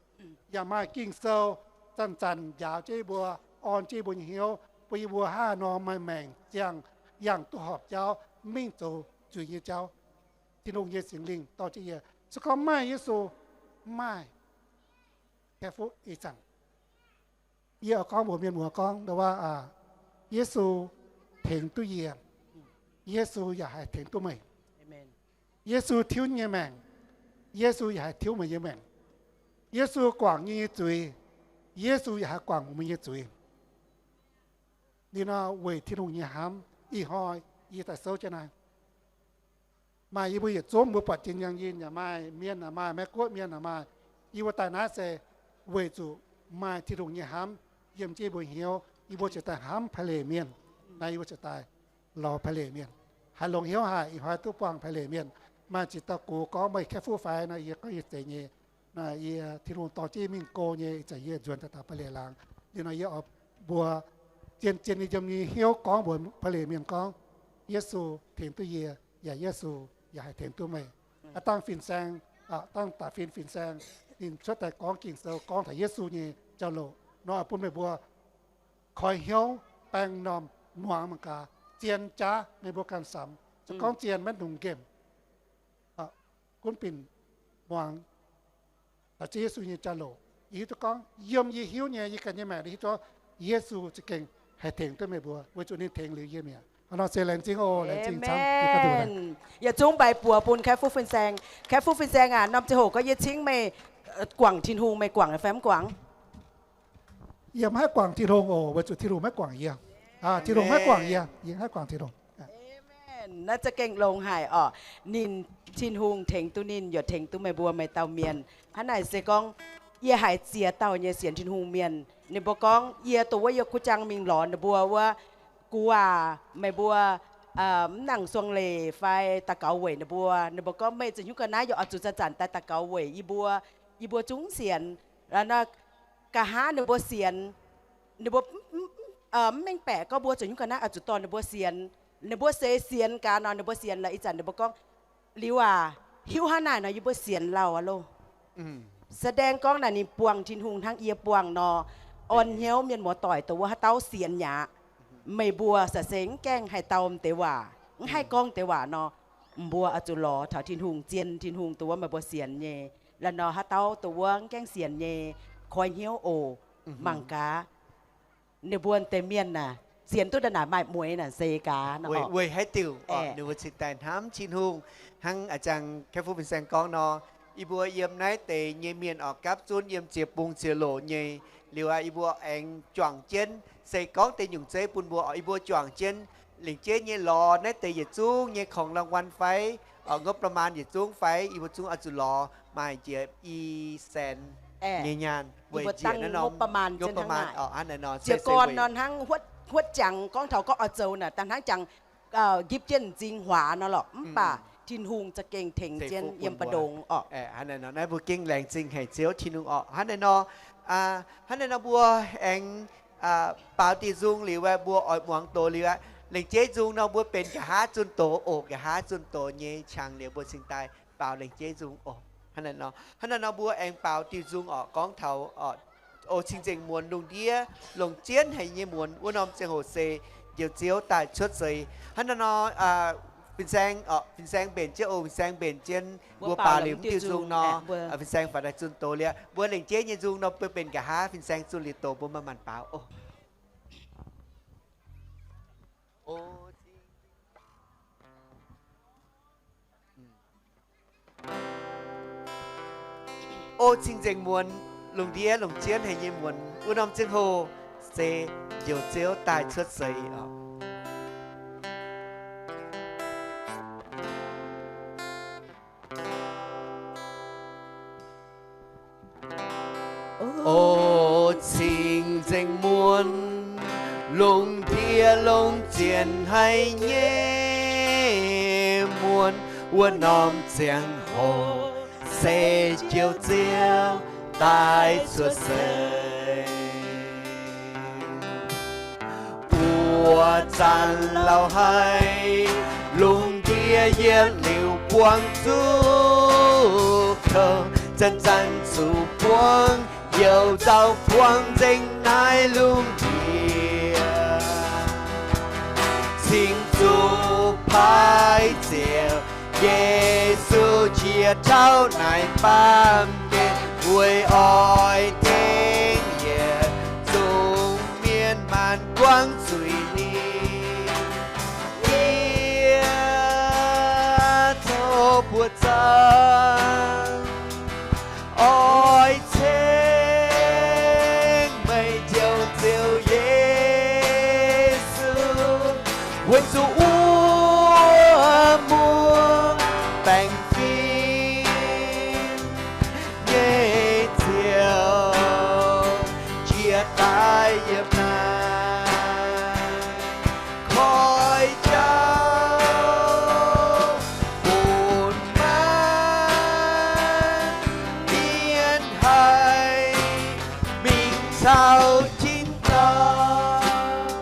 yaac maaih Ging-Sou zanc-zanc njaaux jienv yie mbuo, orn jienv yie mbuo nyei hnyouv, bun yie mbuo hnangv haaix nor maaih maengc ziangh, yangh duqv horpc jauv, mingh zoux zuiz nyei jauv. Tin-Hungh nyei Singx Lingh dorh jienv yie. Se gorngv maaih Yesu, maaih kaeqv fuqv ih zanc. Yie oix gorngv mbuox mienh muoz gorngv, Yesu tengx duqv yie, Yesu yaac haih tengx duqv meih. Yesu tiuv nyei maengc, Yesu yaac haih tiuv meih nyei maengc. Yesu guangc yie nyei zuiz, Yesu yaac haih guangc meih nyei zuiz. Liuz nor weic Tin-Hungh nyei hnamv, ih hnoi yie daaih souv jienv naaiv. Maaih yie mbuo yietc zungv mbuo buatc jiex nyangh yinh yaac maaih, mienh yaac maaih, Meiv-Guoqv mienh yaac maaih. Yie mbuo daaih naaiv se weic zuqc maaih Tin-Hungh nyei hnamv yiem jienv yie mbuo hnyouv, yie mbuo ziouc daaih hnamv paiv leic mienh. Naaiv yie mbuo ziouc daaih lorz paiv leic mienh. Haaix longx hnyouv haic, ih hnoi duqv buangh paiv leic mienh. Maaih ziex dauh gox gorngv meih kaeqv fuqv fai nor, yie gorngv yie zeiz nyei. Naaiv yie Tin-Hungh dorh jienv mingh go nyei, ih zanc yie nzuonx daaih taux paiv leic laangz. Liuz nor yie oix mbuox zien-zien nyei yiem nyei hnyouv gorngv mbuox paiv leic mienh gorngv, Yesu tengx duqv yie, yaac Yesu yaac haih tengx duqv meih. Aav dangh fin-saeng, aav dangh da'fin fin-saeng, ninh cuotv daaih gorngv Ging-Sou gorngv taux Yesu nyei jauv-louc nor, bun meih mbuo koi hnyouv baeng m'normh muangx mangc gaax, zien jaav meih mbuo ganh samx. Se gorngv zien maiv nungx nqemh, gunv binc muangx taux Ziouv Yesu nyei jauv-louc. Yie hiuv duqv gorngv yiem yie hiuv nyei, yie ganh nyei maengc hiuv duqv Yesu za'gengh haih tengx duqv meih mbuo, weic zuqc ninh tengx liuz yie mi'aqv. Hnangv nor se laengz zingh oc, laengz zingh camv. Yietc zungv mbaix buoz bun kaeqv fuqv fin-saeng. Kaeqv fuqv fin-saeng aac, norm ziangh hoc gorngv yie cingv meih guangc Tin-Hungh, meih guangc fai mv guangc? Yie mv haih guangc Tin-Hungh oc, weic zuqc Tin-Hungh maiv guangc yie. Tin-Hungh maiv guangc yie, yie mv haih guangc Tin-Hungh. Naaiv za'gengh longx haic oc. Ninh, Tin-Hungh tengx duqv ninh yaac tengx duqv meih mbuo maaih dauh mienh. Hnangv naaic se gorngv yie haiz ziex dauh nyei sienx Tin-Hungh mienh, ninh mbuo gorngv yie dongh wuov yie kuv jaang mingh lorz ninh mbuo wuov, Guv aac, meih mbuo mv nangc suang leiz fai daux gaux weic ninh mbuo? Ninh mbuo gorngv meih za'hnyungv ga'naaiv yaac oix zuqc zanc-zanc daaih daux gaux weic yie mbuo. Yie mbuo zungv sienx. Nqa'haav ninh mbuo sienx, ninh mbuo mv mengh baeqc gorngv mbuo za'hnyungv ga'naaiv oix zuqc dorh ninh mbuo sienx. Ninh mbuo seix sienx gaax nor, ninh mbuo sienx lorz ih zanc ninh mbuo gorngv, Liuz aac, hiuv hnangv naaic nor yie mbuo sienx lauh aqv loh. แสดง gorngv naaic ninh buangh Tin-Hungh hnangv yie buangh nor. Orn hnyouv mienh muoz-doic dongh wuov haaix dauh sienx yaac, meih mbuo sa seix mv gaengh haih dau m'deix waac, mv haih gorngv deix waac nor, mbuo oix zuqc lorz taux Tin-Hungh, zien Tin-Hungh dongh wuov meih mbuo sienx nyei. La'nor haaix dauh dongh wuov mv gaengh sienx nyei, koi hnyouv oc. Mangc gaax, ninh mbuo deix mienh aah, sienx duqv nda'naaic maaih mueix naaic se gaax. Weic haaix diuc ninh mbuo cingx daaih hnamv Tin-Hungh? Hnangv a'jang Kaeqv Fuqv Fin-Saeng gorngv nor, yie mbuo yiem naaiv deix nyei mienh oix gapv zunv yiem ziex bung ziex loc nyei. Liuz aqv, yie mbuo aengx juangc jienv, se gorngv deix nyungc zeiv bun mbuo, yie mbuo juangc jienv lengc jeiv nyei lorz naaiv deix yietc zungv nyei ของรางวัล fai, งบประมาณ yietc zungv fai, yie mbuo zungv oix zuqc lorz maaih njiec i saenx nyei nyaanh weic njiec naaiv norm งบประมาณ hnangv naaic nor. Jiez gorn nor hnangv huotv jangx gorngv taux gorngv oix zoux naaic, da'hnangv jangx gipv jienv m'zing huaax nor lorqc, mv baac Tin-Hungh za'gengh tengx jienv yiem mbu'ndongx orqc. Hnangv naaic nor, naaiv mbuo gengh laengz zingh haic Ziouv Tin-Hungh orqc. Hnangv naaic nor, hnangv naaic nor mbuo aengx baaux diuh nzung liuz, mbuo oix muangx doz liuz aqv. Lengc jeiv nzung nor mbuo benx nqa'haav zunh doz oc, nqa'haav zunh doz nyei qangx liuz mbuo cingx daaih baaux lengc jeiv nzung oc. Hnangv naaic nor, hnangv naaic nor mbuo aengx baaux diuh nzung orqc, gorngv taux, O cing nzengc muonz lungh ndiev longc jienv haic nyei muonz, wuov norm ziangh hoc se Njoux Ziouv daaih cuotv seix. Hnangv naaiv nor, Fin-Saeng, Fin-Saeng mbenc jienv, O Fin-Saeng mbenc jienv, mbuo baaux liuz diuh nzung nor, Fin-Saeng faaux daaih zunh doz liuz, mbuo lengc jeiv nyei nzung nor mbuo benx nqa'haav Fin-Saeng zunh liuz doz mbuo manc-manc baaux oc. O cing nzengc muonz lungh ndiev longc jienv haic nyei muonz, wuov norm ziangh hoc se Njoux Ziouv daaih cuotv seix oc. O cing nzengc muonz lungh ndiev longc jienv haic nyei muonz, wuov norm ziangh hoc se Njoux Ziouv daaih cuotv seix. Buoz zanc lauh haic, lungh ndiev yietc liuz buangh zuqc kouv, zanc-zanc zuqc buangv, youc nzauh buangv nzengc naaiv lungh ndiev. Cingx zuqc paaiv ziouc. Yesu qiex tauv naaic baamh gen, weic oix tengx yietc zungv mienh maanc guangc zuiz ninh. Yie tov buoqc zaangc, oix ceng meih njoux Ziouv Yesu, weic zuqc wuov muoz-baengh fim nyei Ziouv jiex daaih yiem naaiv. Koi jauv bun maanc mienh haih mingh taux tin-dorngh.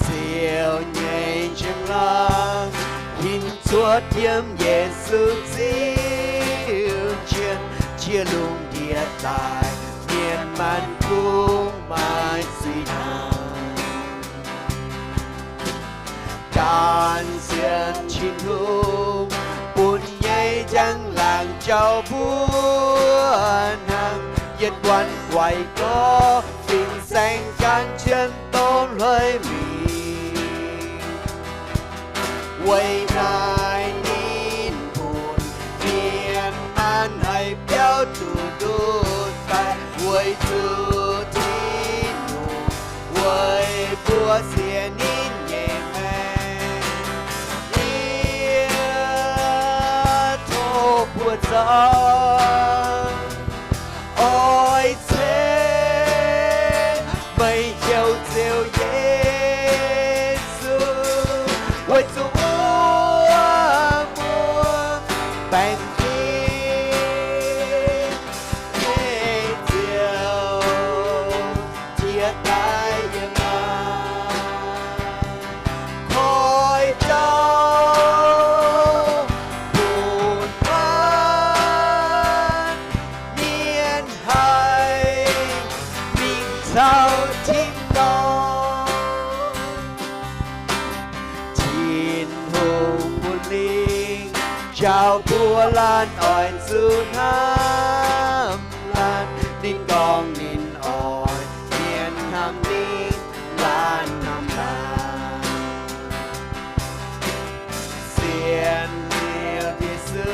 Ziouv nyei njang-laangc hinc cuotv yiem Yesu ziux jiex, jiex lungh ndiev daaih, mienh maanc kungx maaih zuiz-hnangv. Gan sienx Tin-Hungh bun nyei njang-laangc jauv mbuo hnangv yietc guanh guaix gorx, fin-saeng gan jienv dongh hloi mingh. Weic naaiv ninh bun mienh maanc haih biauv duqv ndutv daaih, weic zuqc Tin-Hungh weic mbuo sienx ninh nyei maengc. Yie tov buoqc zaangc, oix ceng meih njoux Ziouv Yesu, weic zuqc wuov muoz-baengh fim nyei Ziouv jiex daaih yiem naaiv. Koi jauv bun maanc mienh haih mingh taux tin-dorngh. Tin-Hungh bun lingh njaaux mbuo laanh oix zuqc hnamv laanh. Ninh gorngv ninh oix mienh hnamv ninh laanh hnamv laanh. Sienx liuz Yesu,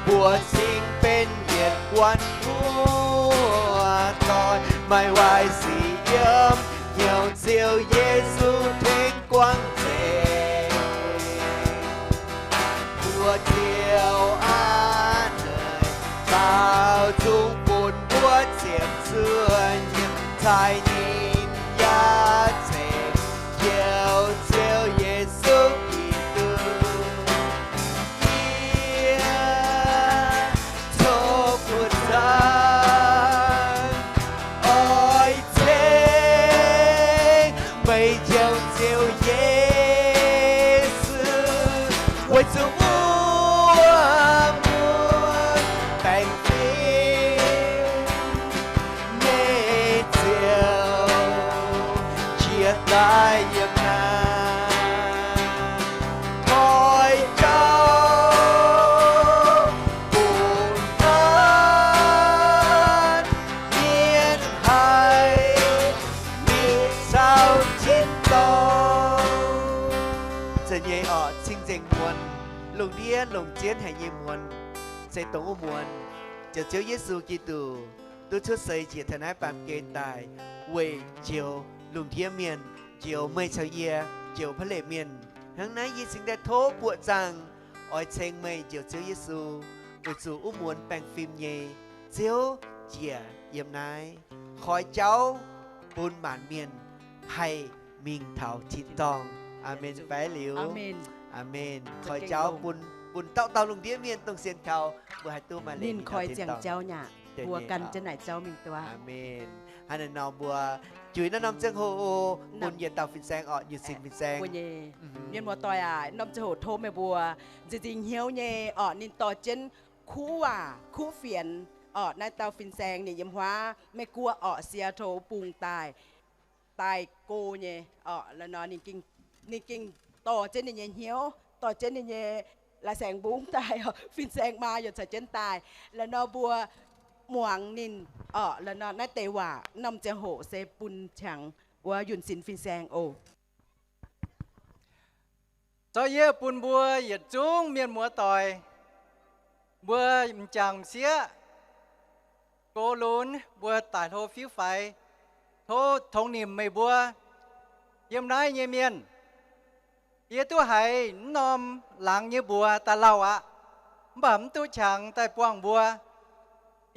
mbuo cingx benx yietc guanh muoz-doic, maaih waaic sic yiem hnyouv Ziouv Yesu tengx guangc nzengc. Mbuo Ziouv aav, baaux nzung bun mbuo ziepc zuoqv nyei, taaih ninh yaac ceix Njoux Ziouv Yesu Giduc, yie tov buoqc zaangc, oix ceng meih njoux Ziouv Yesu, weic zuqc wuov muoz-baengh fim nyei Ziouv qiex daaih yiem naaiv. Koi jauv bun maanc mienh haih mingh taux tin-dorngh. Zeiz nyei orqc, cing-nzengc muonz, lungh ndiev longc jienv haic nyei muonz, se dongh wuov muonz Njoux Ziouv Yesu Giduc duqv cuotv seix njiec taux naaiv baamh gen daaih weic njoux lungh ndiev mienh, njoux meih caux yie, njoux พระเลวี mienh. Hnangv naaiv yie cingx daaih tov buoqc zaangc, oix ceng meih Njoux Ziouv Yesu, weic zuqc wuov muonz baengh fim nyei Ziouv njiec yiem naaiv. Koi jauv bun maanc mienh haih mingh taux tin-dorngh. Aamen. Baeqv liuz, aamen. Koi jauv bun, bun dauh dauh lungh ndiev mienh dongh sienx kaux mbuo haih duqv maaih lingc koi ziangh jauv nyei. Mbuo gan jienv naaic jauv mingh duqv. Aamen. Hnangv naaiv nor mbuo juix naaiv norm ziangh hoc bun yietc dauh fin-saeng orqc, nyutc singx fin-saeng. Mienh muoz-doic aac, norm ziangh hoc tov meih mbuo nziex nzingc hnyouv nyei orqc, ninh dorh jienv kuv waac, kuv fienx orqc, naaiv dauh fin-saeng ninh yiem huaav Meih Guoqv orqc, Seattle bung daaih. daaih go nyei. Ninh gengh dorh jienv ninh nyei hnyouv, dorh jienv ninh nyei lai-saeng mbungv daaih, fin-saeng maa yaac caux jienv daaih. Laaix nor mbuo muangx ninh orqc. Laaix nor naaiv deix waac, norm ziangh hoc se bun qangx wuov Yunh Sin fin-saeng oc. Zorqv yie bun mbuo yietc zungv mienh muoz doic, mbuo m'jangc m'sieqv, gox lunx, mbuo daic hlo fiuv faix, tov tongx nimc meih mbuo yiem naaiv nyei mienh. Yie duqv haiz m'norm laangz nyei mbuox daaih lauh aqv, mv baac mv duqv qangx daaih buangh mbuo.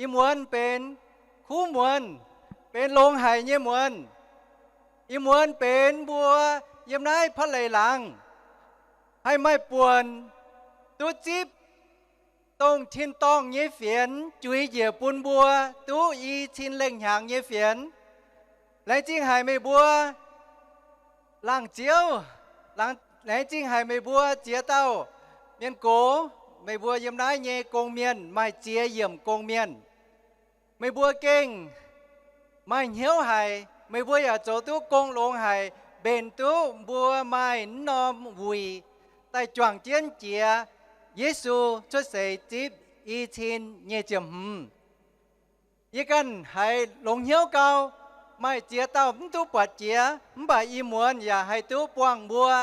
Ih muonz benx kuv muonz, benx longx haic nyei muonz. Ih muonz benx mbuo yiem naaiv Pa'leic Laangz haih maaih buonc duqv zipv dongh tin-dorngh nyei fienx juix njiec bun mbuo duqv i cin lengh hnyangx nyei fienx. Laengz zingh haic meih mbuo laangh ziouv, laengz zingh haic meih mbuo ziex dauh mienh gox, meih mbuo yiem naaiv nyei gong-mienh, maaih ziex yiemc gong-mienh. Meih mbuo gengh maaih hnyouv haic, meih mbuo yaac zoux duqv gong longx haic, mbenc duqv mbuo maaih m'norm wuic daaih juangc jienv jiex Yesu cuotv seix zipv i cin nyei ziepc hmz. Yie ganh haiz longx hnyouv gau, maaih ziex dauh mv duqv buatc jiex, mv baac ih muonz yaac haih duqv buangh mbuo.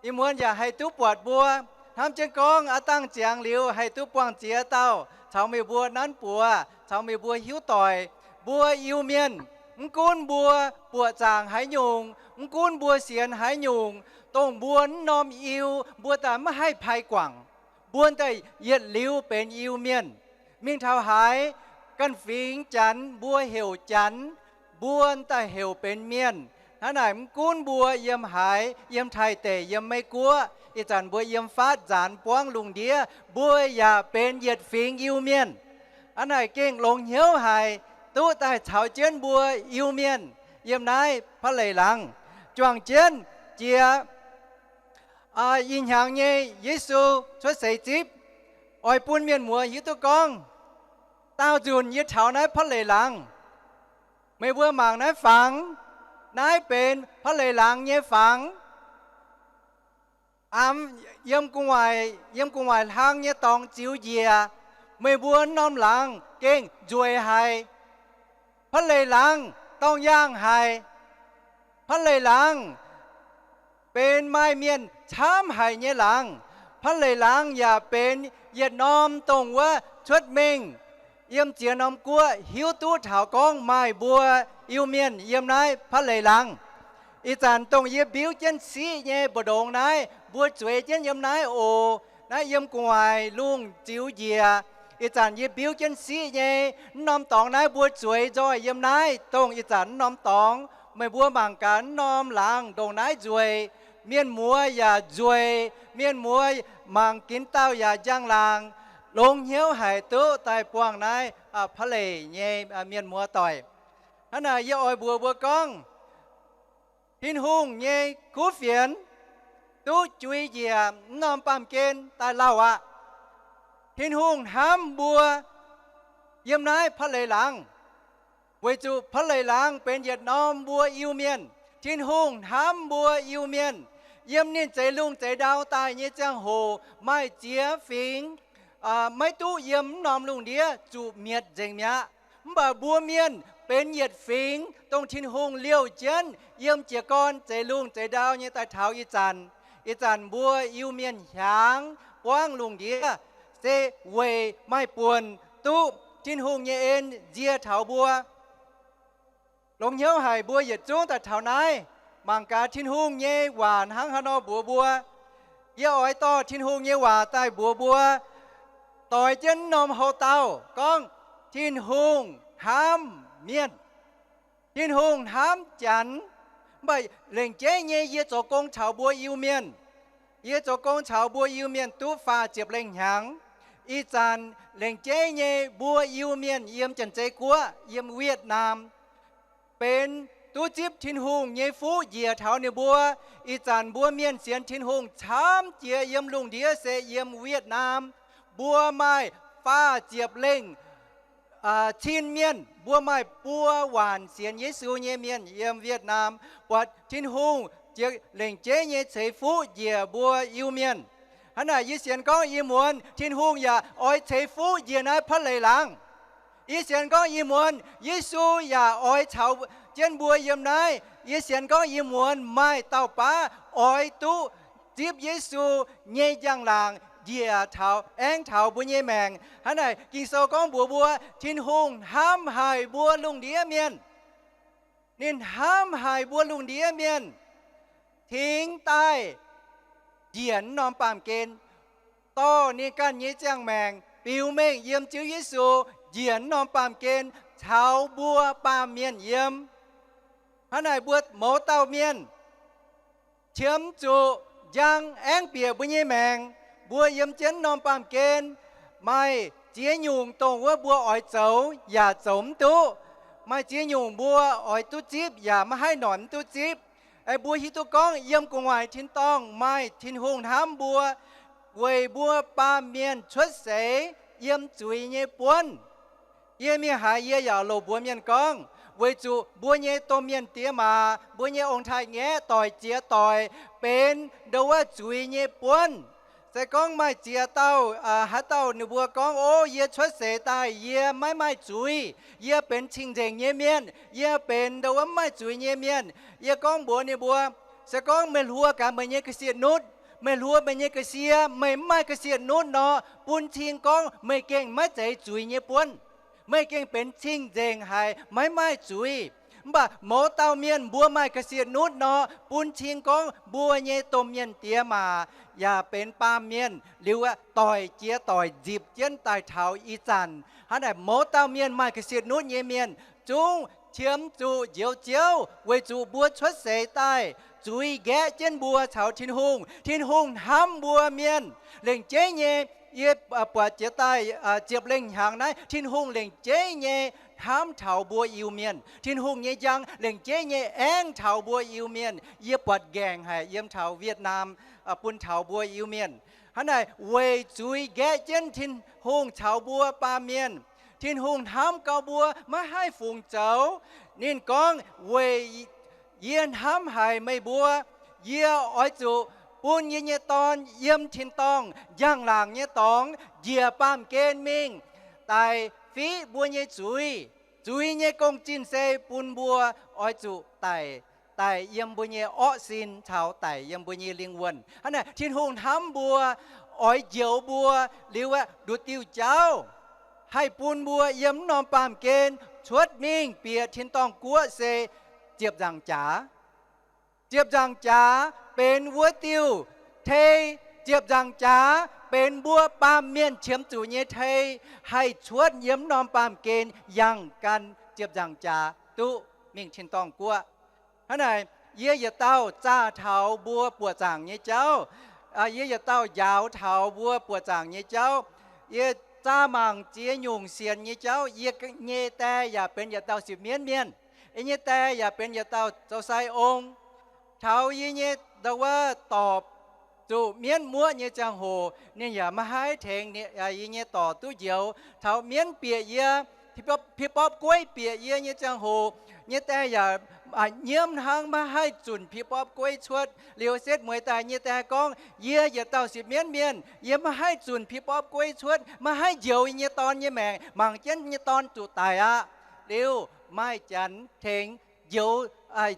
Ih muonz yaac haih duqv buatc mbuo. Hnamv jienv gorngv aav dangh ziangx liuz haih duqv buangh ziex dauh caux meih mbuo nanv buoz, caux meih mbuo hiuv doic. Mbuo Iu-Mienh, mv gunv mbuo buoqc zaangc haaix nyungc, mv gunv mbuo sienx haaix nyungc, dongh mbuo m'norm Iu, mbuo daaih maiv haih pai guangc. Mbuo daaih yietc liuz benx Iu-Mienh. Mingh taux haaix, ganh fingx Janx mbuo heuc Janx, mbuo daaih heuc benx Mienh. Hnangv naaic mv gunv mbuo yiem haaix, yiem Taiv deic, yiem Meiv Guoqv, ih zanc mbuo yiem faatv nzaanx buangv lungh ndiev, mbuo yaac benx yietc fingx Iu-Mienh. Hnangv naaic gengh longx hnyouv haic, duqv daaih caux jienv mbuo Iu-Mienh yiem naaiv Pa'leic Laangz juangc jienv jiex ih hnyangx nyei Yesu cuotv seix zipv. Oix bun mienh muoz hiuv duqv gorngv, daauh nzunc yie taux naaiv Pa'leic Laangz, meih mbuo mangc naaiv fangx, naaiv benx Pa'leic Laangz nyei fangx. Yiem gu'nguaaic, yiem gu'nguaaic hlang nyei dorngx ziux njiec, meih mbuo m'norm laangz gengh nzueic haic. Pa'leic Laangz dorng yaangh haic. Pa'leic Laangz benx maaih mienh camv haic nyei laangz. Pa'leic Laangz yaac benx yietc norm dongh wuov cuotv mengh yiem ziex norm guoqv hiuv duqv taux gorngv maaih mbuo Iu-Mienh yiem naaiv Pa'leic Laangz. Ih zanc dongh yie mbiuv jienv siqv nyei mbu'ndongx naaiv, mbuo zueiz jienv yiem naaiv oc. Naaiv yiem gu'nguaaic lungh ziux njiec. Ih zanc yie mbiuv jienv siqv nyei, m'norm dorngx naaiv mbuo zueiz nzoih yiem naaiv. Dongh ih zanc m'norm dorngx, meih mbuo mangc gaax m'norm laangz ndongc naaiv nzueic. Mienh muoz yaac nzueic, mienh muoz mangc ginv dauh yaac njang-laangc. Longx hnyouv haic duqv daaih buangh naaiv Pa'leic nyei mienh muoz doic. Hnangv naaic yie oix mbuox mbuo gorngv, Tin-Hungh nyei kuv fienx duqv jui njiec m'norm baamh gen daaih lauh aqv. Tin-Hungh hnamv mbuo yiem naaiv Pa'leic Laangz, weic zuqc Pa'leic Laangz benx yietc norm mbuo Iu-Mienh. Tin-Hungh hnamv mbuo Iu-Mienh. Yiem ninh zeix lungh zeix ndau daaih nyei ziangh hoc maaih ziex fingx maiv duqv yiem m'norm lungh ndiev zuqc mietc nzengc mi'aqv. Mv baac mbuo mienh benx yietc fingx dongh Tin-Hungh liouh jienv yiem jiez gorn zeix lungh zeix ndau nyei daaih taux ih zanc. Ih zanc mbuo Iu-Mienh hiaangx buangv lungh ndiev se weic maaih buonc duqv Tin-Hungh nyei en nzie taux mbuo. Longx hnyouv haic mbuo yietc zungv daaih taux naaiv, mangc gaax Tin-Hungh nyei waac hnangv haaix nor mbuox mbuo. Yie oix dorh Tin-Hungh nyei waac daaih mbuox mbuo, doix jienv m'norm houc dauh gorngv, Tin-Hungh hnamv mienh. Tin-Hungh hnamv Janx. Mv baac lengc jeiv nyei yie zoux gong caux mbuo Iu-Mienh. Yie zoux gong caux mbuo Iu-Mienh duqv faah ziepc lengh hnyangx. Ih zanc lengc jeiv nyei mbuo Iu-Mienh yiem Janx-Zei Guoqv, yiem Wietc Naam, benx duqv zipv Tin-Hungh nyei fuqv njiec taux ninh mbuo. Ih zanc mbuo mienh sienx Tin-Hungh camv jiex yiem lungh ndiev se yiem Wietc Naam. Mbuo maaih faah ziepc lengh cin mienh, mbuo maaih buo waanc sienx Yesu nyei mienh yiem Vietnam, buatc Tin-Hungh lengc jeiv nyei ceix fuqv njiec mbuo Iu-Mienh. Hnangv naaic yie sienx gorngv ih muonz Tin-Hungh yaac oix ceix fuqv njiec naaiv Pa'leic laangz. Yie sienx gorngv ih muonz Yesu yaac oix caux jienv mbuo yiem naaiv. Yie sienx gorngv ih muonz maaih dauh baav oix duqv zipv Yesu nyei njang-laangc njiec taux, aengv taux mbuo nyei maengc. Hnangv naaic Ging-Sou gorngv mbuox mbuo, Tin-Hungh hnamv haic mbuo lungh ndiev mienh. Ninh hnamv haic mbuo lungh ndiev mienh, cingx daaih njiec wuov norm baamh gen, dorh ninh ganh nyei ziangh maengc biux mengh yiem Ziouv Yesu, njiec wuov norm baamh gen caux mbuo baamh mienh yiem. Hnangv naaic mbuo mouz dauh mienh qiemx zuqc njang aengv bieqc mbuo nyei maengc. Mbuo yiem jienv norm baamh gen, maaih ziex nyungc dongh wuov mbuo oix zoux yaac zoux mv duqv. Maaih ziex nyungc mbuo oix duqv zipv yaac maiv haih noic mv duqv zipv. Mbuo hiuv duqv gorngv yiem gu'nguaaic tin-dorngh maaih Tin-Hungh hnamv mbuo, weic mbuo baamh mienh cuotv seix yiem zuiz nyei buonv. Yie mingh haaix yie yaac loc mbuox mienh gorngv, weic zuqc mbuo nyei domh mienh diex maac, mbuo nyei ong-taaix-ngaeqv doic ziex doic benx ndau wuov zuiz nyei buonv. Se gorngv maaih ziex dauh, haaix dauh ninh mbuo gorngv, Ov, yie cuotv seix daaih yie maiv maaih zuiz, yie benx cing-nzengc nyei mienh, yie benx ndau wuov mv maaih zuiz nyei mienh. Yie gorngv mbuox ninh mbuo, se gorngv meih hluo gaax meih nyei ga'sie nutv, meih hluo meih nyei ga'sie, meih mv maaih ga'sie nutv nor, bun cing gorngv meih gengh maiv zeiz zuiz nyei buonv. Meih gengh benx cing-nzengc haic, maiv maaih zuiz. Mv baac mouz dauh mienh mbuo maaih ga'sie nutv nor, bun cing gorngv mbuo nyei domh mienh diex maac yaac benx baamh mienh liuz, doic jiex doic nzipc jienv daaih taux ih zanc. Hnangv naaic mouz dauh mienh maaih ga'sie nutv nyei mienh zungv qiemx zuqc njoux Ziouv, weic zuqc mbuo cuotv seix daaih zuiz nqaeqv jienv mbuo caux Tin-Hungh. Tin-Hungh hnamv mbuo mienh lengc jeiv nyei. Yie buatc jiex daaih ziepc lengh hnyangx naaiv, Tin-Hungh lengc jeiv nyei hnamv taux mbuo Iu-Mienh. Tin-Hungh nyei njang lengc jeiv nyei aengv taux mbuo Iu-Mienh. Yie buatc nqaengc haic yiem taux Vietnam bun taux mbuo Iu-Mienh. Hnangv naaic weic zuiz nqaeqv jienv Tin-Hungh caux mbuo baamh mienh. Tin-Hungh hnamv gau mbuo maiv haih fungc zoux. Ninh gorngv, Weic yie hnamv haic meih mbuo, yie oix zuqc bun yie nyei Dorn yiem tin-dorngh njang-laangc nyei dorngx njiec baamh gen mingh daic fiqv mbuo nyei zuiz. Zuiz nyei gong-zinh se bun mbuo oix zuqc daic, daic yiem mbuo nyei orqv sin caux daic yiem mbuo nyei lingh wuonh. Hnangv naaic Tin-Hungh hnamv mbuo, oix njoux mbuo liuz aeqv, nduqc diuh jauv haih bun mbuo yiem mv norm baamh gen cuotv mingh bieqc tin-dorngh guoqv se ziepc nzaangc jaax. Ziepc nzaangc jaax benx wuov diuh tei. Ziepc nzaangc jaax benx mbuo baamh mienh qiemx zuqc nyei tei, haih cuotv yiem mv norm baamh gen yangh gan ziepc nzaangc jaax duqv mingh tin-dorngh guoqv. Hnangv naaic, yie yietc dauh zaah taux mbuo buoqc zaangc nyei jauv. Yie yietc dauh njaaux taux mbuo buoqc zaangc nyei jauv. Yie zaah mangc ziex nyungc sienx nyei jauv. Yie nyei die yaac benx yietc dauh sipv mienv mienh. Yie nyei die yaac benx yietc dauh zoux sai ong. Taux yie nyei ndau wuov dorc zuqc mienv muoqv nyei ziangh hoc, ninh yaac maiv haih tengx yie nyei dorc duqv njoux. Taux mienv bieqc yie, pi-borpv gueiv bieqc yie nyei ziangh hoc, nyei die yaac nyiemv hnangv, maiv haih zunc pi-borpv gueiv cuotv. Liuz setv mueiz daaih nyei die gorngv, Yie yietc dauh sipv mienv mienh, yie maiv haih zunc pi-borpv gueiv cuotv, maiv haih njoux yie nyei dorn nyei maengc. Mangc jienv nyei dorn zuqc daic aqv. Liuz maaih janx tengx njoux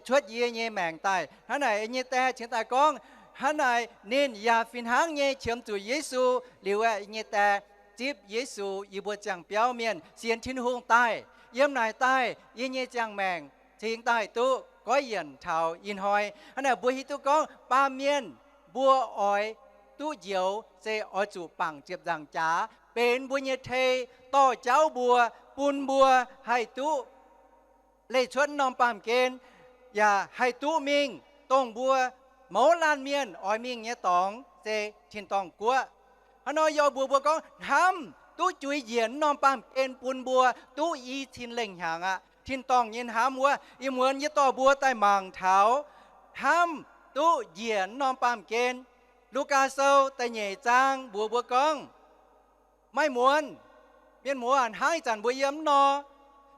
cuotv yie nyei maengc daaih. Hnangv naaic nyei die cingx daaih gorngv, hnangv naaic ninh yaac fih hnangv nyei qiemx zuqc Yesu. Liuz aeqv, nyei die zipv Yesu, yie mbuo ziangh biauv mienh sienx Tin-Hungh daaih, yiem naaic daaih yie nyei ziangh maengc cingx daaih duqv goiv yienc taux ih hnoi. Hnangv naaic mbuo hiuv duqv gorngv baamh mienh mbuo oix duqv njoux se oix zuqc bangc ziepc nzaangc jaax benx mbuo nyei tei, dorh jauv mbuo, bun mbuo haih duqv leih cuotv norm baamh gen, yaac haih duqv mingh dongh mbuo mouz laanh mienh oix mingh nyei dorngx se tin-dorngh guoqv. Hnangv nor yie oix mbuox mbuo gorngv hnamv duqv juix njiec norm baamh gen bun mbuo duqv i cin lengh hnyangx aqv. Tin-dorngh nyei hnamv wuov, ih muonz yie dorh mbuo daaih mangc taux hnamv duqv njiec norm baamh gen. Lugaa Sou da'nyeic zaang mbuox mbuo gorngv, Maaih muonz Mienh muoz, hnangv ih zanc mbuo yiem nor,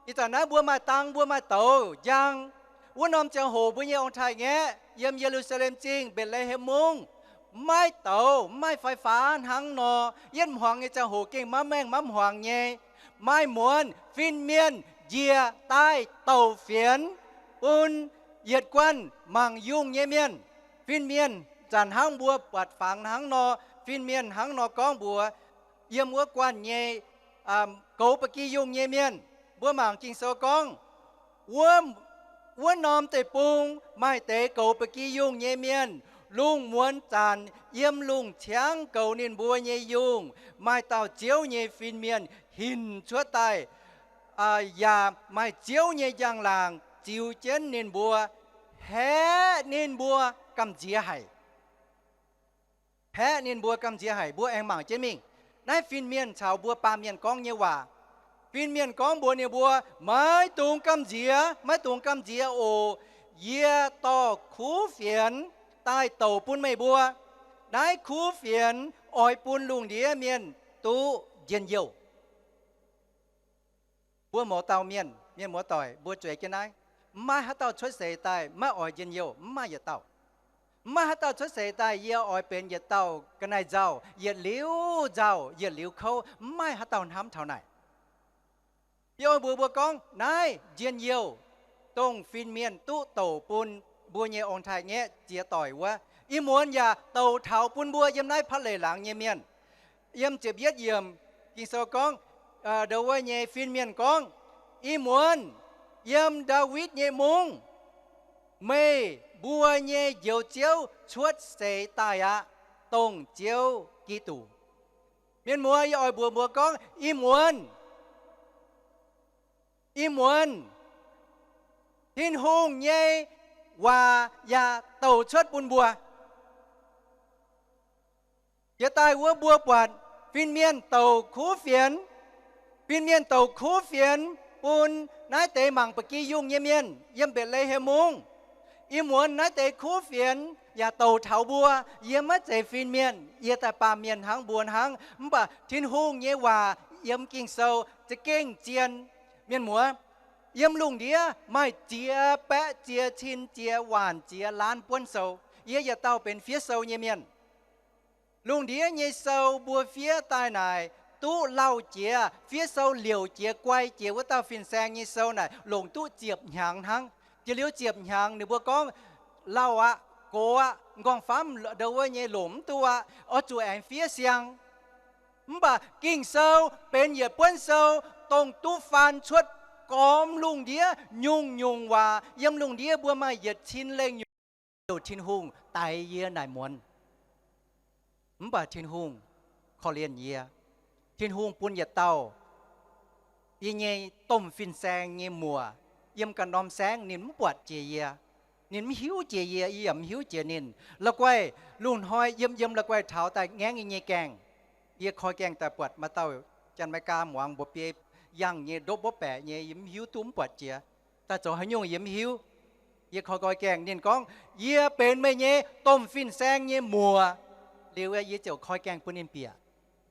ih zanc naaiv mbuo maaih dang, mbuo maaih douz njang. Wuov norm ziangh hoc mbuo nyei ong-taaix-ngaeqv yiem Ye^lu^saa^lem Zingh, Mbetc^le^hem Mungv, maiv douz, maiv maaih fai faax hnangv nor. Yietv hmuangx nyei ziangh hoc gengh maiv maengh maiv hmuangx nyei. Maaih muonz fin-mienh njiec daaih douc fienx bun yietc guanh mangc yungh nyei mienh. Fin-mienh zanc hnangv mbuo buatc fangx hnangv nor, fin-mienh hnangv nor gorngv mbuox yiem wuov guanh nyei goux ba'gi yungh nyei mienh. Mbuo mangc Ging-Sou gorngv, wuov norm deic-bung maaih deix goux ba'gi yungh nyei mienh. Lungh muonz zanc yiem lungh ciangv goux ninh mbuo nyei yungh, maaih dauh Ziouv nyei fin-mienh hinc cuotv daaih, yaac maaih Ziouv nyei njang-laangc ziux jienv ninh mbuo, haeqv ninh mbuo gamh nziex haic. Haeqv ninh mbuo gamh nziex haic. Mbuo aengx mangc jienv mingh. Naaiv fin-mienh caux mbuo baamh mienh gorngv nyei waac. Fin-mienh gorngv mbuox ninh mbuo, maiv dungx gamh nziex, maiv dungx gamh nziex oc. Yie dorh kuv fienx daaih douc bun meih mbuo. Naaiv kuv fienx oix bun lungh ndiev mienh duqv njien-youh. Mbuo mouz dauh mienh, mienh muoz-doic, mbuo zueiz jienv naaiv, maiv maaih haaix dauh cuotv seix daaih maiv oix njien-youh, maiv maaih yietc dauh. Maiv maaih haaix dauh cuotv seix daaih yie oix benx yietc dauh ga'naaiv-nzauh, yietc liuz nzauh, yietc liuz kouv. Maiv maaih haaix dauh hnamv taux naaic. Yie oix mbuox mbuo gorngv naaiv njien-youh, dongh fin-mienh duqv douc bun mbuo nyei ong-taaix-ngaeqv ziex doic wuov, ih muonz yaac douc taux bun mbuo yiem naaiv Paa^leic laangz nyei mienh. Yiem ziepc yietv yiemc, Ging-Sou gorngv, ndo wuov nyei fin-mienh gorngv, ih muonz yiem Ndaawitv nyei mungv, meih mbuo nyei Njoux Ziouv cuotv seix daaih aqv, dongh Ziouv Giduc. Mienh muoz, yie oix mbuox mbuo gorngv, ih muonz, ih muonz Tin-Hungh nyei waac yaac douc cuotv bun mbuo. Jiex daaih wuov mbuo buatc fin-mienh douc kuv fienx, fin-mienh douc kuv fienx bun naaiv deix mangc ba'gi yungh nyei mienh yiem Mbetc^le^hem Mungv. Ih muonz naaiv deix kuv fienx yaac douc taux mbuo. Yie maiv zeiz fin-mienh, yie daaih baamh mienh hnangv mbuo hnangv. Mv baac Tin-Hungh nyei waac yiem Ging-Sou za'gengh zien. Mienh muoz, yiem lungh ndiev maaih ziex baeqv ziex cin ziex waanc ziex laanv buonv sou. Yie yietc dauh benx fiev sou nyei mienh. Lungh ndiev nyei sou mbuo fiev daaih naaic, duqv lauh jiex, fiev sou liouc jiex, guai jiex wuov dauh fin-saeng nyei sou naaic longc duqv ziepc hnyangx hnangv. Jiex liuz ziepc hnyangx ninh mbuo gorngv, lauh aqv, gox aqv, m'nqorngv-famv ndo wuov nyei longc mv duqv aqv, oix zuqc aengx fiev siang. Mv baac Ging-Sou benx yietc buonv sou, dongh duqv faan cuotv gormx lungh ndiev nyungc-nyungc waac. Yiem lungh ndiev mbuo maaih yietc cin lengh nyungc, Tin-Hungh daix yie naaic muonz. Mv baac Tin-Hungh korv-lienh yie. Tin-Hungh bun yietc dauh yie nyei domh fin-saeng nyei muoc yiem ganh norm saengv. Ninh mv buatc jiex yie. Ninh mv hiuv jiex yie, yie yaac mv hiuv jiex ninh. La'guaih lungh hnoi yiem yiem la'guaih taux daaih ngaengv yie nyei gaengh. Yie koi gaengh daaih buatc maaih dauh Janx-Meigaa muangx mbuox biei yangh nyei, ndopv mbopv baeqc nyei, yie mv hiuv duqv mv buatc jiex. Daaih zoux haaix nyungc yie mv hiuv. Yie koi nqoi gaengh ninh gorngv, yie benx meih nyei domh fin-saeng nyei muoc. Liuz yie ziouc koi gaengh bun ninh bieqc.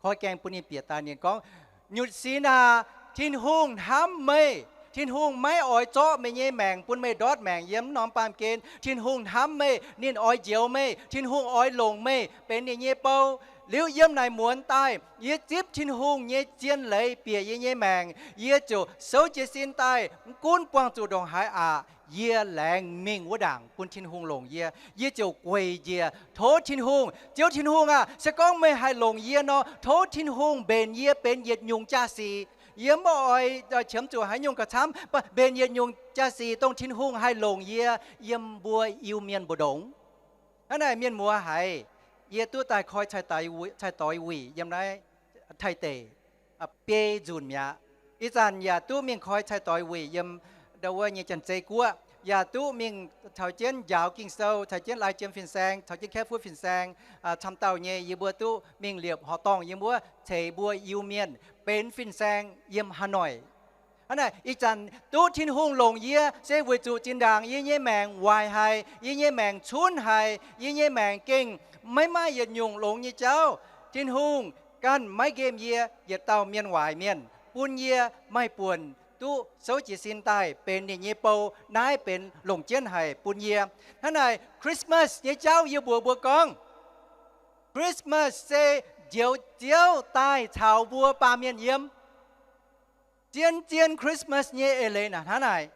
Koi gaengh bun ninh bieqc daaih ninh gorngv, nyutc sin aac, Tin-Hungh hnamv meih. Tin-Hungh maiv oix zorqv meih nyei maengc bun meih ndortv maengc yiem norm baamh gen. Tin-Hungh hnamv meih, ninh oix njoux meih, Tin-Hungh oix longc meih benx ninh nyei bou. Liuz yiem naaic muonz daaih yie zipv Tin-Hungh nyei zien leiz bieqc yie nyei maengc, yie ziouc souv jiez sin daaih, mv gunv buangh zuqc ndongc haaix aqc, yie laengz mingh wuov ndaangc bun Tin-Hungh longc yie. Yie ziouc gueic njiec tov Tin-Hungh, Ziouv Tin-Hungh aah! Se gorngv meih haih longc yie nor, tov Tin-Hungh mbenc yie benx yietc nyungc jaa-sic. Yie maiv oix qiemx zuqc haaix nyungc gauh camv, mbenc yietc nyungc jaa-sic dongh Tin-Hungh haih longc yie yiem mbuo Iu-Mienh mbu'ndongx. Hnangv naaic mienh muoz haiz, yie duqv daaih koi cai-doix wuic yiem naaiv Taiv deic biei nzunc mi'aqv. Ih zanc yaac duqv mingh koi cai-doix wuic yiem ndo wuov nyei Janx-Zei Guoqv, yaac duqv mingh caux jienv njaaux Ging-Sou, caux jienv lai jiem fin-saeng, caux jienv kaeqv fuqv fin-saeng, camv dauh nyei yie mbuo duqv mingh liepc horqc dorngh yiem wuov ceix mbuo Iu-Mienh benx fin-saeng yiem Hà Nội. Hnangv naaic ih zanc duqv Tin-Hungh longc yie se weic zuqc zinh ndaangc yie nyei maengc waaic haic, yie nyei maengc cunv haic, yie nyei maengc gengh maiv maaih yietc nyungc longx nyei jauv. Tin-Hungh ganh maiv nqemh yie yietc dauh mienh waaic mienh. bun yie maaih buonc duqv souv jiez sin daaih benx ninh nyei bou. Naaiv benx longc jienv haic bun yie. Hnangv naaic, Christmas nyei jauv yie mbuox mbuo gorngv, Christmas se Njoux Ziouv daaih caux mbuo baamh mienh yiem. Zien-zien Christmas nyei eix leiz naaic hnangv naaic.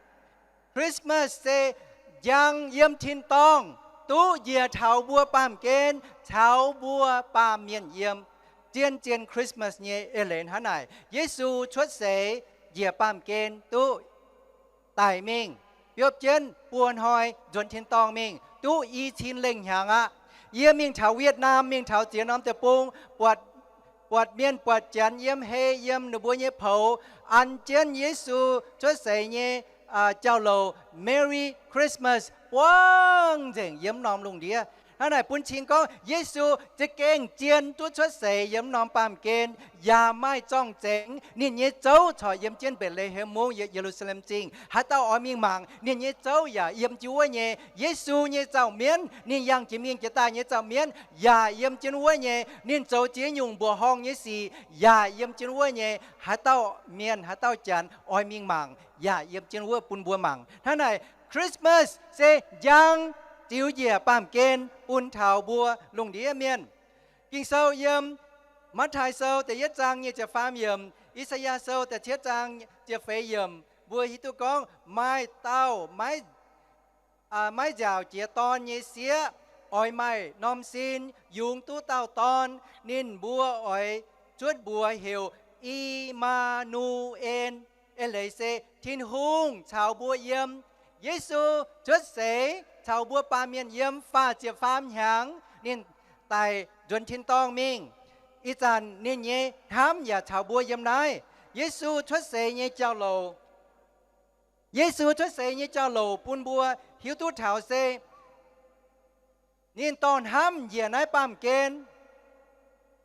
Christmas se njang yiem tin-dorngh duqv njiec taux mbuo baamh gen, caux mbuo baamh mienh yiem. Zien-zien Christmas nyei eix leiz hnangv naaic. Yesu cuotv seix njiec baamh gen duqv daic mingh, biopv jienv buo hnoi nzuonx tin-dorngh mingh, duqv i cin lengh hnyangx aqv. Yie mingh taux Vietnam, mingh taux ziex norm deic-bung, buatc, buatc mienh buatc janx yiem hei, yiem ninh mbuo nyei poux, an jienv Yesu cuotv seix nyei jauv-louc, Merry Christmas, buangv nzengc yiem norm lungh ndiev. Hnangv naaic bun cing gorngv Yesu za'gengh zien duqv cuotv seix yiem norm baamh gen, yaac maaih zorng-zengx. Ninh nyei zouv corc yiem jienv Mbetc^le^hem Mungv, Ye^lu^saa^lem Zingh. Haaix dauh oix mingh mangc, ninh nyei zouv yaac yiem jienv wuov nyei. Yesu nyei zaux-mienv, ninh yangh jiex mingh jiex daaih nyei zaux-mienv yaac yiem jienv wuov nyei. Ninh zoux ziex nyungc mbuoqc horngh nyei sic yaac yiem jienv wuov nyei. Haaix dauh mienh, haaix dauh janx oix mingh mangc, yaac yiem jienv wuov bun mbuo mangc. Hnangv naaic, Christmas se njang ziux njiec baamh gen bun taux mbuo lungh ndiev mienh. Ging-Sou yiem Matv^taai Sou da'yietv zaang nyic ziepc faam yiemc, I^saa^yaa Sou da'cietv zaang ziepc feix yiemc, mbuo hiuv duqv gorngv maaih dauh maiv maiv nziaauc jiex dorn nyei sieqv oix maaih norm sin yungz duqv dauh dorn. Ninh mbuo oix cuotv mbuox heuc I^maa^nu^en, eix leiz se Tin-Hungh caux mbuo yiem. Yesu cuotv seix caux mbuo baamh mienh yiem faah ziepc faam hnyangx, ninh daic nzuonx tin-dorngh mingh. Ih zanc ninh nyei hnamv yaac caux mbuo yiem naaiv. Yesu cuotv seix nyei jauv-louc, Yesu cuotv seix nyei jauv-louc bun mbuo hiuv duqv taux se ninh dorh hnamv njiec naaiv baamh gen.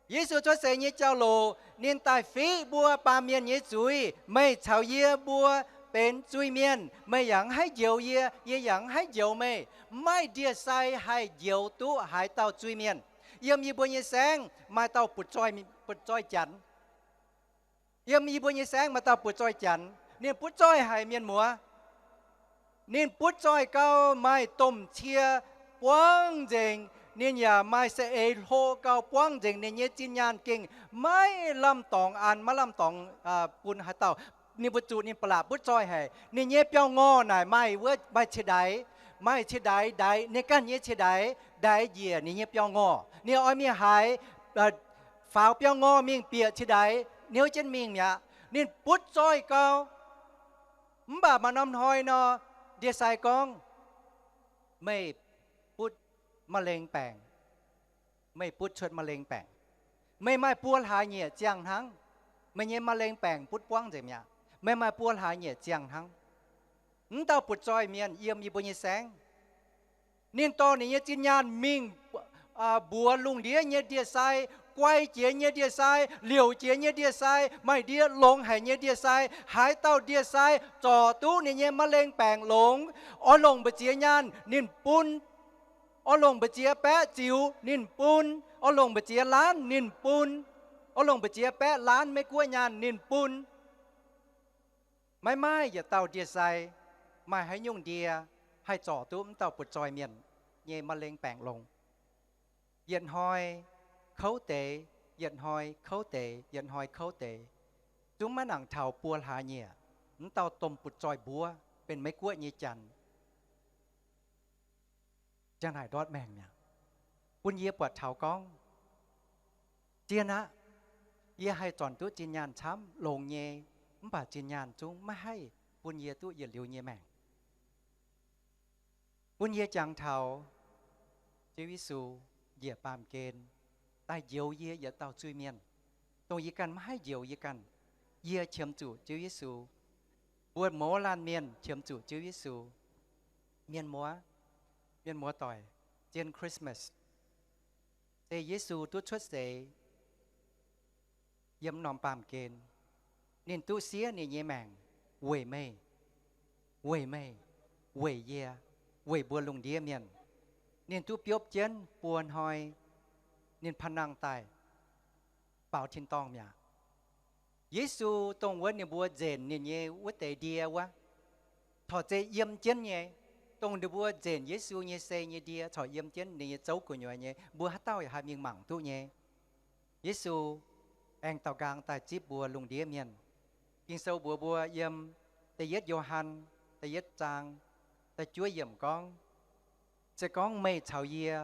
Yesu cuotv seix nyei jauv-louc ninh daaih fiqv mbuo baamh mienh nyei zuiz. Meih caux yie mbuo benx zuiz-mienh, meih yaac mv haih njoux yie, yie yaac mv haih njoux meih. Mv maaih ndie-sai haih njoux duqv haaix dauh zuiz-mienh. Yiem yie mbuo nyei saengv maaih dauh butv-zoih, butv-zoih janx. Yiem yie mbuo nyei saengv maaih dauh butv-zoih janx, ninh butv-zoih haic mienh muoz. Ninh butv-zoih gau, maaih domh cie buangv nzengc. Ninh yaac maaih saeng-eix hlo gau buangv nzengc. Ninh nyei zinh nyaanh gengh maiv lamh dorngx an, maiv lamh dorngx bun haaix dauh. Ninh mbuo zuqc ninh ba'laqc butv-zoih haic. Ninh nyei biauv-ngorh naaic maaih wuov, maaih cie-ndaix, maaih cie-ndaix ndaix, ninh ganh nyei cie-ndaix ndaix njiec ninh nyei biauv-ngorh. Ninh oix mingh haaix, faaux biauv-ngorh mingh bieqc cie-ndaix, hnyouv jienv mingh mi'aqv. Ninh butv-zoih gau. Mv baac maaih norm hnoi nor, ndie-sai gorngv, meih butv มะเร็ง baengc. Meih butv cuotv มะเร็ง baengc. Meih maaih buo hlaax nyieqc ziangh hnangv. Meih nyei มะเร็ง baengc butv buangv nzengc mi'aqv. Meih maaih buo hlaax nyieqc ziangh hnangv. Mv dauh butv-zoih mienh yiem yie mbuo nyei saengv, ninh dorh ninh nyei zinh nyaanh mingh mbuox lungh ndiev nyei ndie-sai, guai jiex nyei ndie-sai, liouc jiex nyei ndie-sai, maaih ndie longx haic nyei ndie-sai. Haaix dauh ndie-sai zorc duqv ninh nyei มะเร็ง baengc longx, oix longc mbu'ziex nyaanh ninh bun. Oix longc mbu'ziex baeqv ziux ninh bun. Oix longc mbu'ziex laanv ninh bun. Oix longc mbu'ziex baeqv laanv Meiv-Guoqv nyaanh ninh bun. Maiv maaih yietc dauh ndie-sai maaih haaix nyungc ndie haih zorc duqv mv dauh butv-zoih mienh nyei มะเร็ง baengc longx. Yietc hnoi kouv deix, yietc hnoi kouv deix, yietc hnoi kouv deix, zungv maiv nangc taux buo hlaax nyieqc, mv dauh domh butv-zoih mbuov benx Meiv-Guoqv nyei janx ziangh haic ndortv maengc mi'aqv. Bun yie buatc taux gorngv, zien aqv, yie haih zornc duqv zinh nyaanh camv longx nyei, mv baac zinh nyaanh zungv maiv haih bun yie duqv yietc liuz nyei maengc. Bun yie jangx taux Ziouv Yesu njiec baamh gen daaih njoux yie yietc dauh zuiz-mienh, dongh yie ganh maiv haih njoux yie ganh. Yie qiemx zuqc Ziouv Yesu. Mbuo mouz laanh mienh qiemx zuqc Ziouv Yesu. Mienh muoz, mienh muoz-doic, zien Christmas se Yesu duqv cuotv seix yiem norm baamh gen. Ninh duqv siev ninh nyei maengc weic meih, weic meih, weic yie, weic mbuo lungh ndiev mienh. Ninh duqv biopv jienv buo hnoi, ninh panh nangh daaih faaux tin-dorngh mi'aqv. Yesu dongh wuov ninh mbuo nzenc ninh nyei wuov deix ndie wuov, corc zeiz yiem jienv nyei. Dongh ninh mbuo nzenc Yesu nyei sei nyei ndie corc yiem jienv ninh nyei zouv gu'nyuoz nyei, mbuo haaix dauh yaac haih mingh mangc duqv nyei. Yesu aengx daaux nqaang daaih zipv mbuo lungh ndiev mienh. Ging-Sou mbuox mbuo yiem da'yietv Yo^han da'yietv zaang da'juov yiemc gorngv, se gorngv meih caux yie,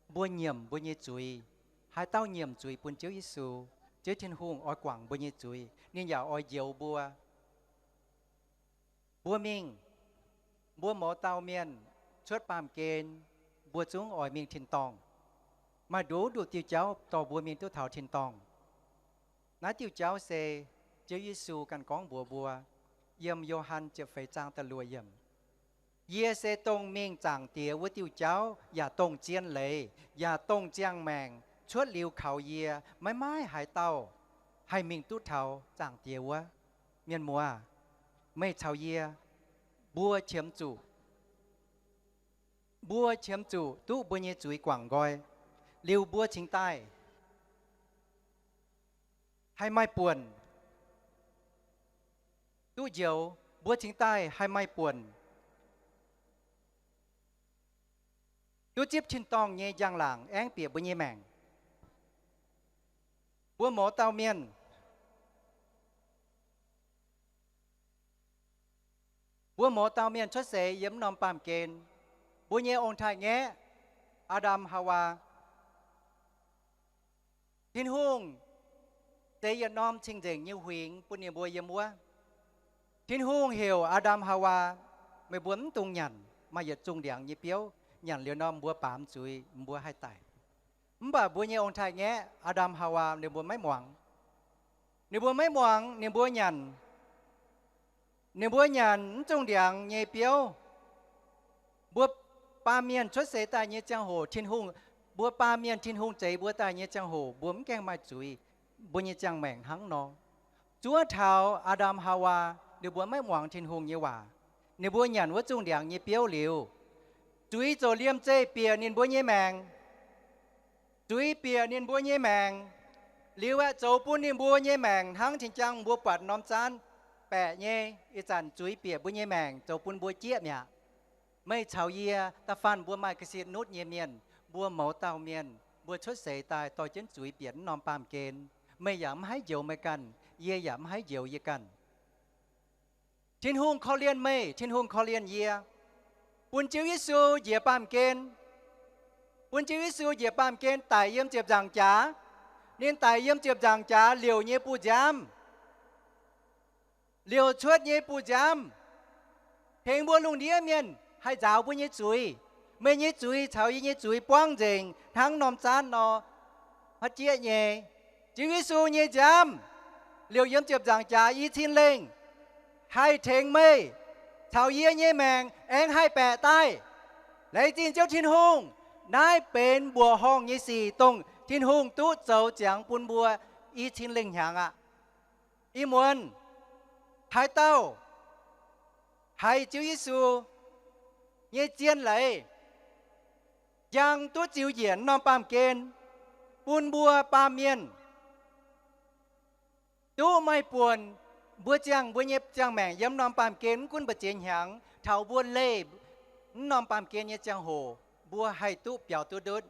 mbuo nyiemc mbuo nyei zuiz, haaix dauh nyiemc zuiz bun Ziouv Yesu, Ziouv Tin-Hungh oix guangc mbuo nyei zuiz, ninh yaac oix njoux mbuo. Mbuo mingh, mbuo mouz dauh mienh cuotv baamh gen, mbuo zungv oix mingh tin-dorngh. Maaih nduqc nduqc diuh jauv dorh mbuo mingh duqv taux tin-dorngh. Naaiv diuh jauv se Ziouv Yesu ganh gorngv mbuox mbuo yiem Yo^han ziepc feix zaang da'luoqc yiemc, Yie se dongh mingh Zaangc Diex wuov diuh jauv, yaac dongh zien leiz, yaac dongh ziangh maengc. Cuotv liuz kaux yie, maiv maaih haaix dauh haih mingh duqv taux Zaangc Diex wuov. Mienh muoz, meih caux yie, mbuo qiemx zuqc, mbuo qiemx zuqc duqv mbuo nyei zuiz guangc nqoi, liuz mbuo cingx daaih haih maaih buonc duqv njoux, mbuo cingx daaih haih maaih buonc duqv zipv tin-dorngh nyei njang-laangc aengv bieqc mbuo nyei maengc. Mbuo mouz dauh mienh, mbuo mouz dauh mienh cuotv seix yiem norm baamh gen, mbuo nyei ong-taaix-ngaeqv, Aa^ndam, Haawaa. Tin-Hungh zeix yietc norm cing-nzengc nyei huingx bun ninh mbuo yiem wuov. Tin-Hungh heuc Aa^ndam, Haawaa, meih mbuo mv dungx nyanc maaih yietc zungh ndiangx nyei biouv. Nyanc liuz nor mbuo baamz zuiz, mbuo haih daic. Mv baac mbuo nyei ong-taaix-ngaeqv, Aa^ndam, Haawaa, ninh mbuo maiv muangx. Ninh mbuo maiv muangx, ninh mbuo nyanc, ninh mbuo nyanc mv zungh ndiangx nyei biouv. Mbuo baamh mienh cuotv seix daaih nyei ziangh hoc, Tin-Hungh, mbuo baamh mienh Tin-Hungh zeix mbuo daaih nyei ziangh hoc, mbuo mv gaengh maaih zuiz, mbuo nyei ziangh maengc hnangv nor. Zuov taux Aa^ndam, Haawaa, ninh mbuo maiv muangx Tin-Hungh nyei waac. Ninh mbuo nyanc wuov zungh ndiangx nyei biouv liuz, zuiz ziouc liemh zeih bieqc ninh mbuo nyei maengc. Zuiz bieqc ninh mbuo nyei maengc liuz aeqv, zoux bun ninh mbuo nyei maengc hnangv tin-jangv mbuo buatc norm zaanv baeqc nyei. Ih zanc zuiz bieqc mbuo nyei maengc zoux bun mbuo jieqv mi'aqv. Meih caux yie, da'faanh mbuo maaih ga'sie nutv nyei mienh, mbuo mouz dauh mienh, mbuo cuotv seix daaih dorh jienv zuiz bieqc wuov norm baamh gen. Meih yaac mv haih njoux meih ganh, yie yaac mv haih njoux yie ganh. Tin-Hungh korv-lienh meih, Tin-Hungh korv-lienh yie. Bun Ziouv Yesu njiec baamh gen, bun Ziouv Yesu njiec baamh gen daic yiem ziepc nzaangc jaax. Ninh daic yiem ziepc nzaangc jaax liouc nyei bu nziaamv, liouc cuotv nyei bu nziaamv, tengx mbuo lungh ndiev mienh haih nzaaux mbuo nyei zuiz. Meih nyei zuiz caux yie nyei zuiz buangv nzengc hnangv norm zaanv nor, haaix jieqv nyei. Ziouv Yesu nyei nziaamv liouc yiem ziepc nzaangc jaax i cin lengh, haih tengx meih caux yie nyei maengc aengx haih baeqc daaih. Laengz zingh Ziouv Tin-Hungh. Naaiv benx mbuoqc horngh nyei sic, dongh Tin-Hungh duqv zoux ziangx bun mbuo i cin lengh hnyangx aqv. Ih muonz haaix dauh haiz Ziouv Yesu nyei zien leiz, njang duqv ziux njiec norm baamh gen, bun mbuo baamh mienh duqv maaih buonc, mbuo ziangh, mbuo nyei ziangh maengc yiem norm baamh gen, mv gunv mbu'ziex hnyangx, taux mbuo leih mv norm baamh gen nyei ziangh hoc, mbuo haih duqv biaux duqv ndutv,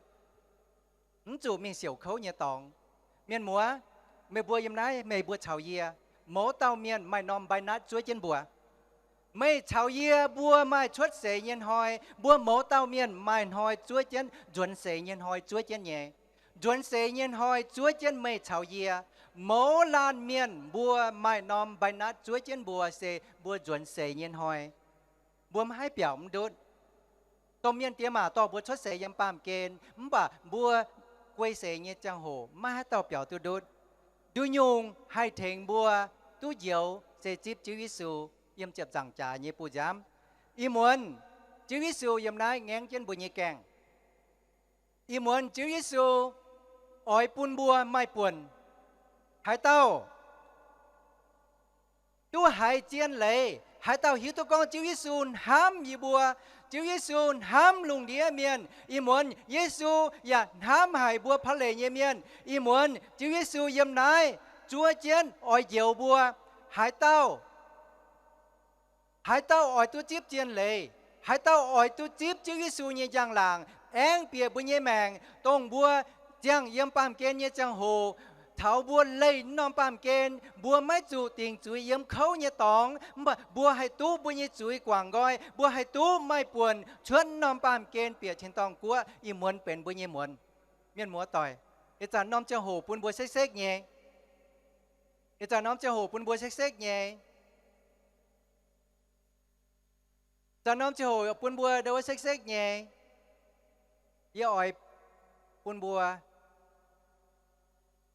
mv zuqc mingh siouc kouv nyei dorngx. Mienh muoz, meih mbuo yiem naaiv, meih mbuo caux yie, mouz dauh mienh maaih norm mbai natv zuov jienv mbuo. Meih caux yie mbuo maaih cuotv seix nyei hnoi, mbuo mouz dauh mienh maaih hnoi zuov jienv, nzuonx seix nyei hnoi zuov jienv nyei. Nzuonx seix nyei hnoi zuov jienv meih caux yie. Mouz laanh mienh mbuo maaih norm mbai natv zuov jienv mbuo se mbuo nzuonx seix nyei hnoi. Mbuo maiv haih biaux mv ndutv. Domh mienh diex maac dorh mbuo cuotv seix yiem baamh gen, mv baac mbuo guei seix nyei ziangh hoc maiv haaix dauh biaux duqv ndutv. Nduqc nyungc haih tengx mbuo duqv njoux se zipv Ziouv Yesu yiem ziepc nzaangc jaax nyei bu nziaamv. Ih muonz Ziouv Yesu yiem naaiv ngaengv jienv mbuo nyei gaengh. Ih muonz Ziouv Yesu oix bun mbuo maaih buonc. Haaix dauh duqv haiz zien leiz, haaix dauh hiuv duqv gorngv Ziouv Yesu hnamv yie mbuo, Ziouv Yesu hnamv lungh ndiev mienh, ih muonz Yesu yaac hnamv haic mbuo Pa'leic nyei mienh. Ih muonz Ziouv Yesu yiem naaiv zuov jienv oix njoux mbuo. Haaix dauh, haaix dauh oix duqv zipv zien leiz, haaix dauh oix duqv zipv Ziouv Yesu nyei njang-laangc aengv bieqc mbuo nyei maengc, dongh mbuo ziangh yiem baamh gen nyei ziangh hoc, taux mbuo leih norm baamh gen, mbuo maiv zuqc dingc zuiz yiem kouv nyei dorngx, mv baac mbuo haih duqv mbuo nyei zuiz guangc nqoi, mbuo haih duqv maaih buonc cuotv norm baamh gen bieqc tin-dorngh guoqv. Ih muonz benx mbuo nyei muonz. Mienh muoz-doic, ih zanc norm ziangh hoc bun mbuo sekv-sekv nyei. Ih zanc norm ziangh hoc bun mbuo sekv-sekv nyei. Zanc norm ziangh hoc bun mbuo ndo wuov sekv-sekv nyei. Yie oix bun mbuo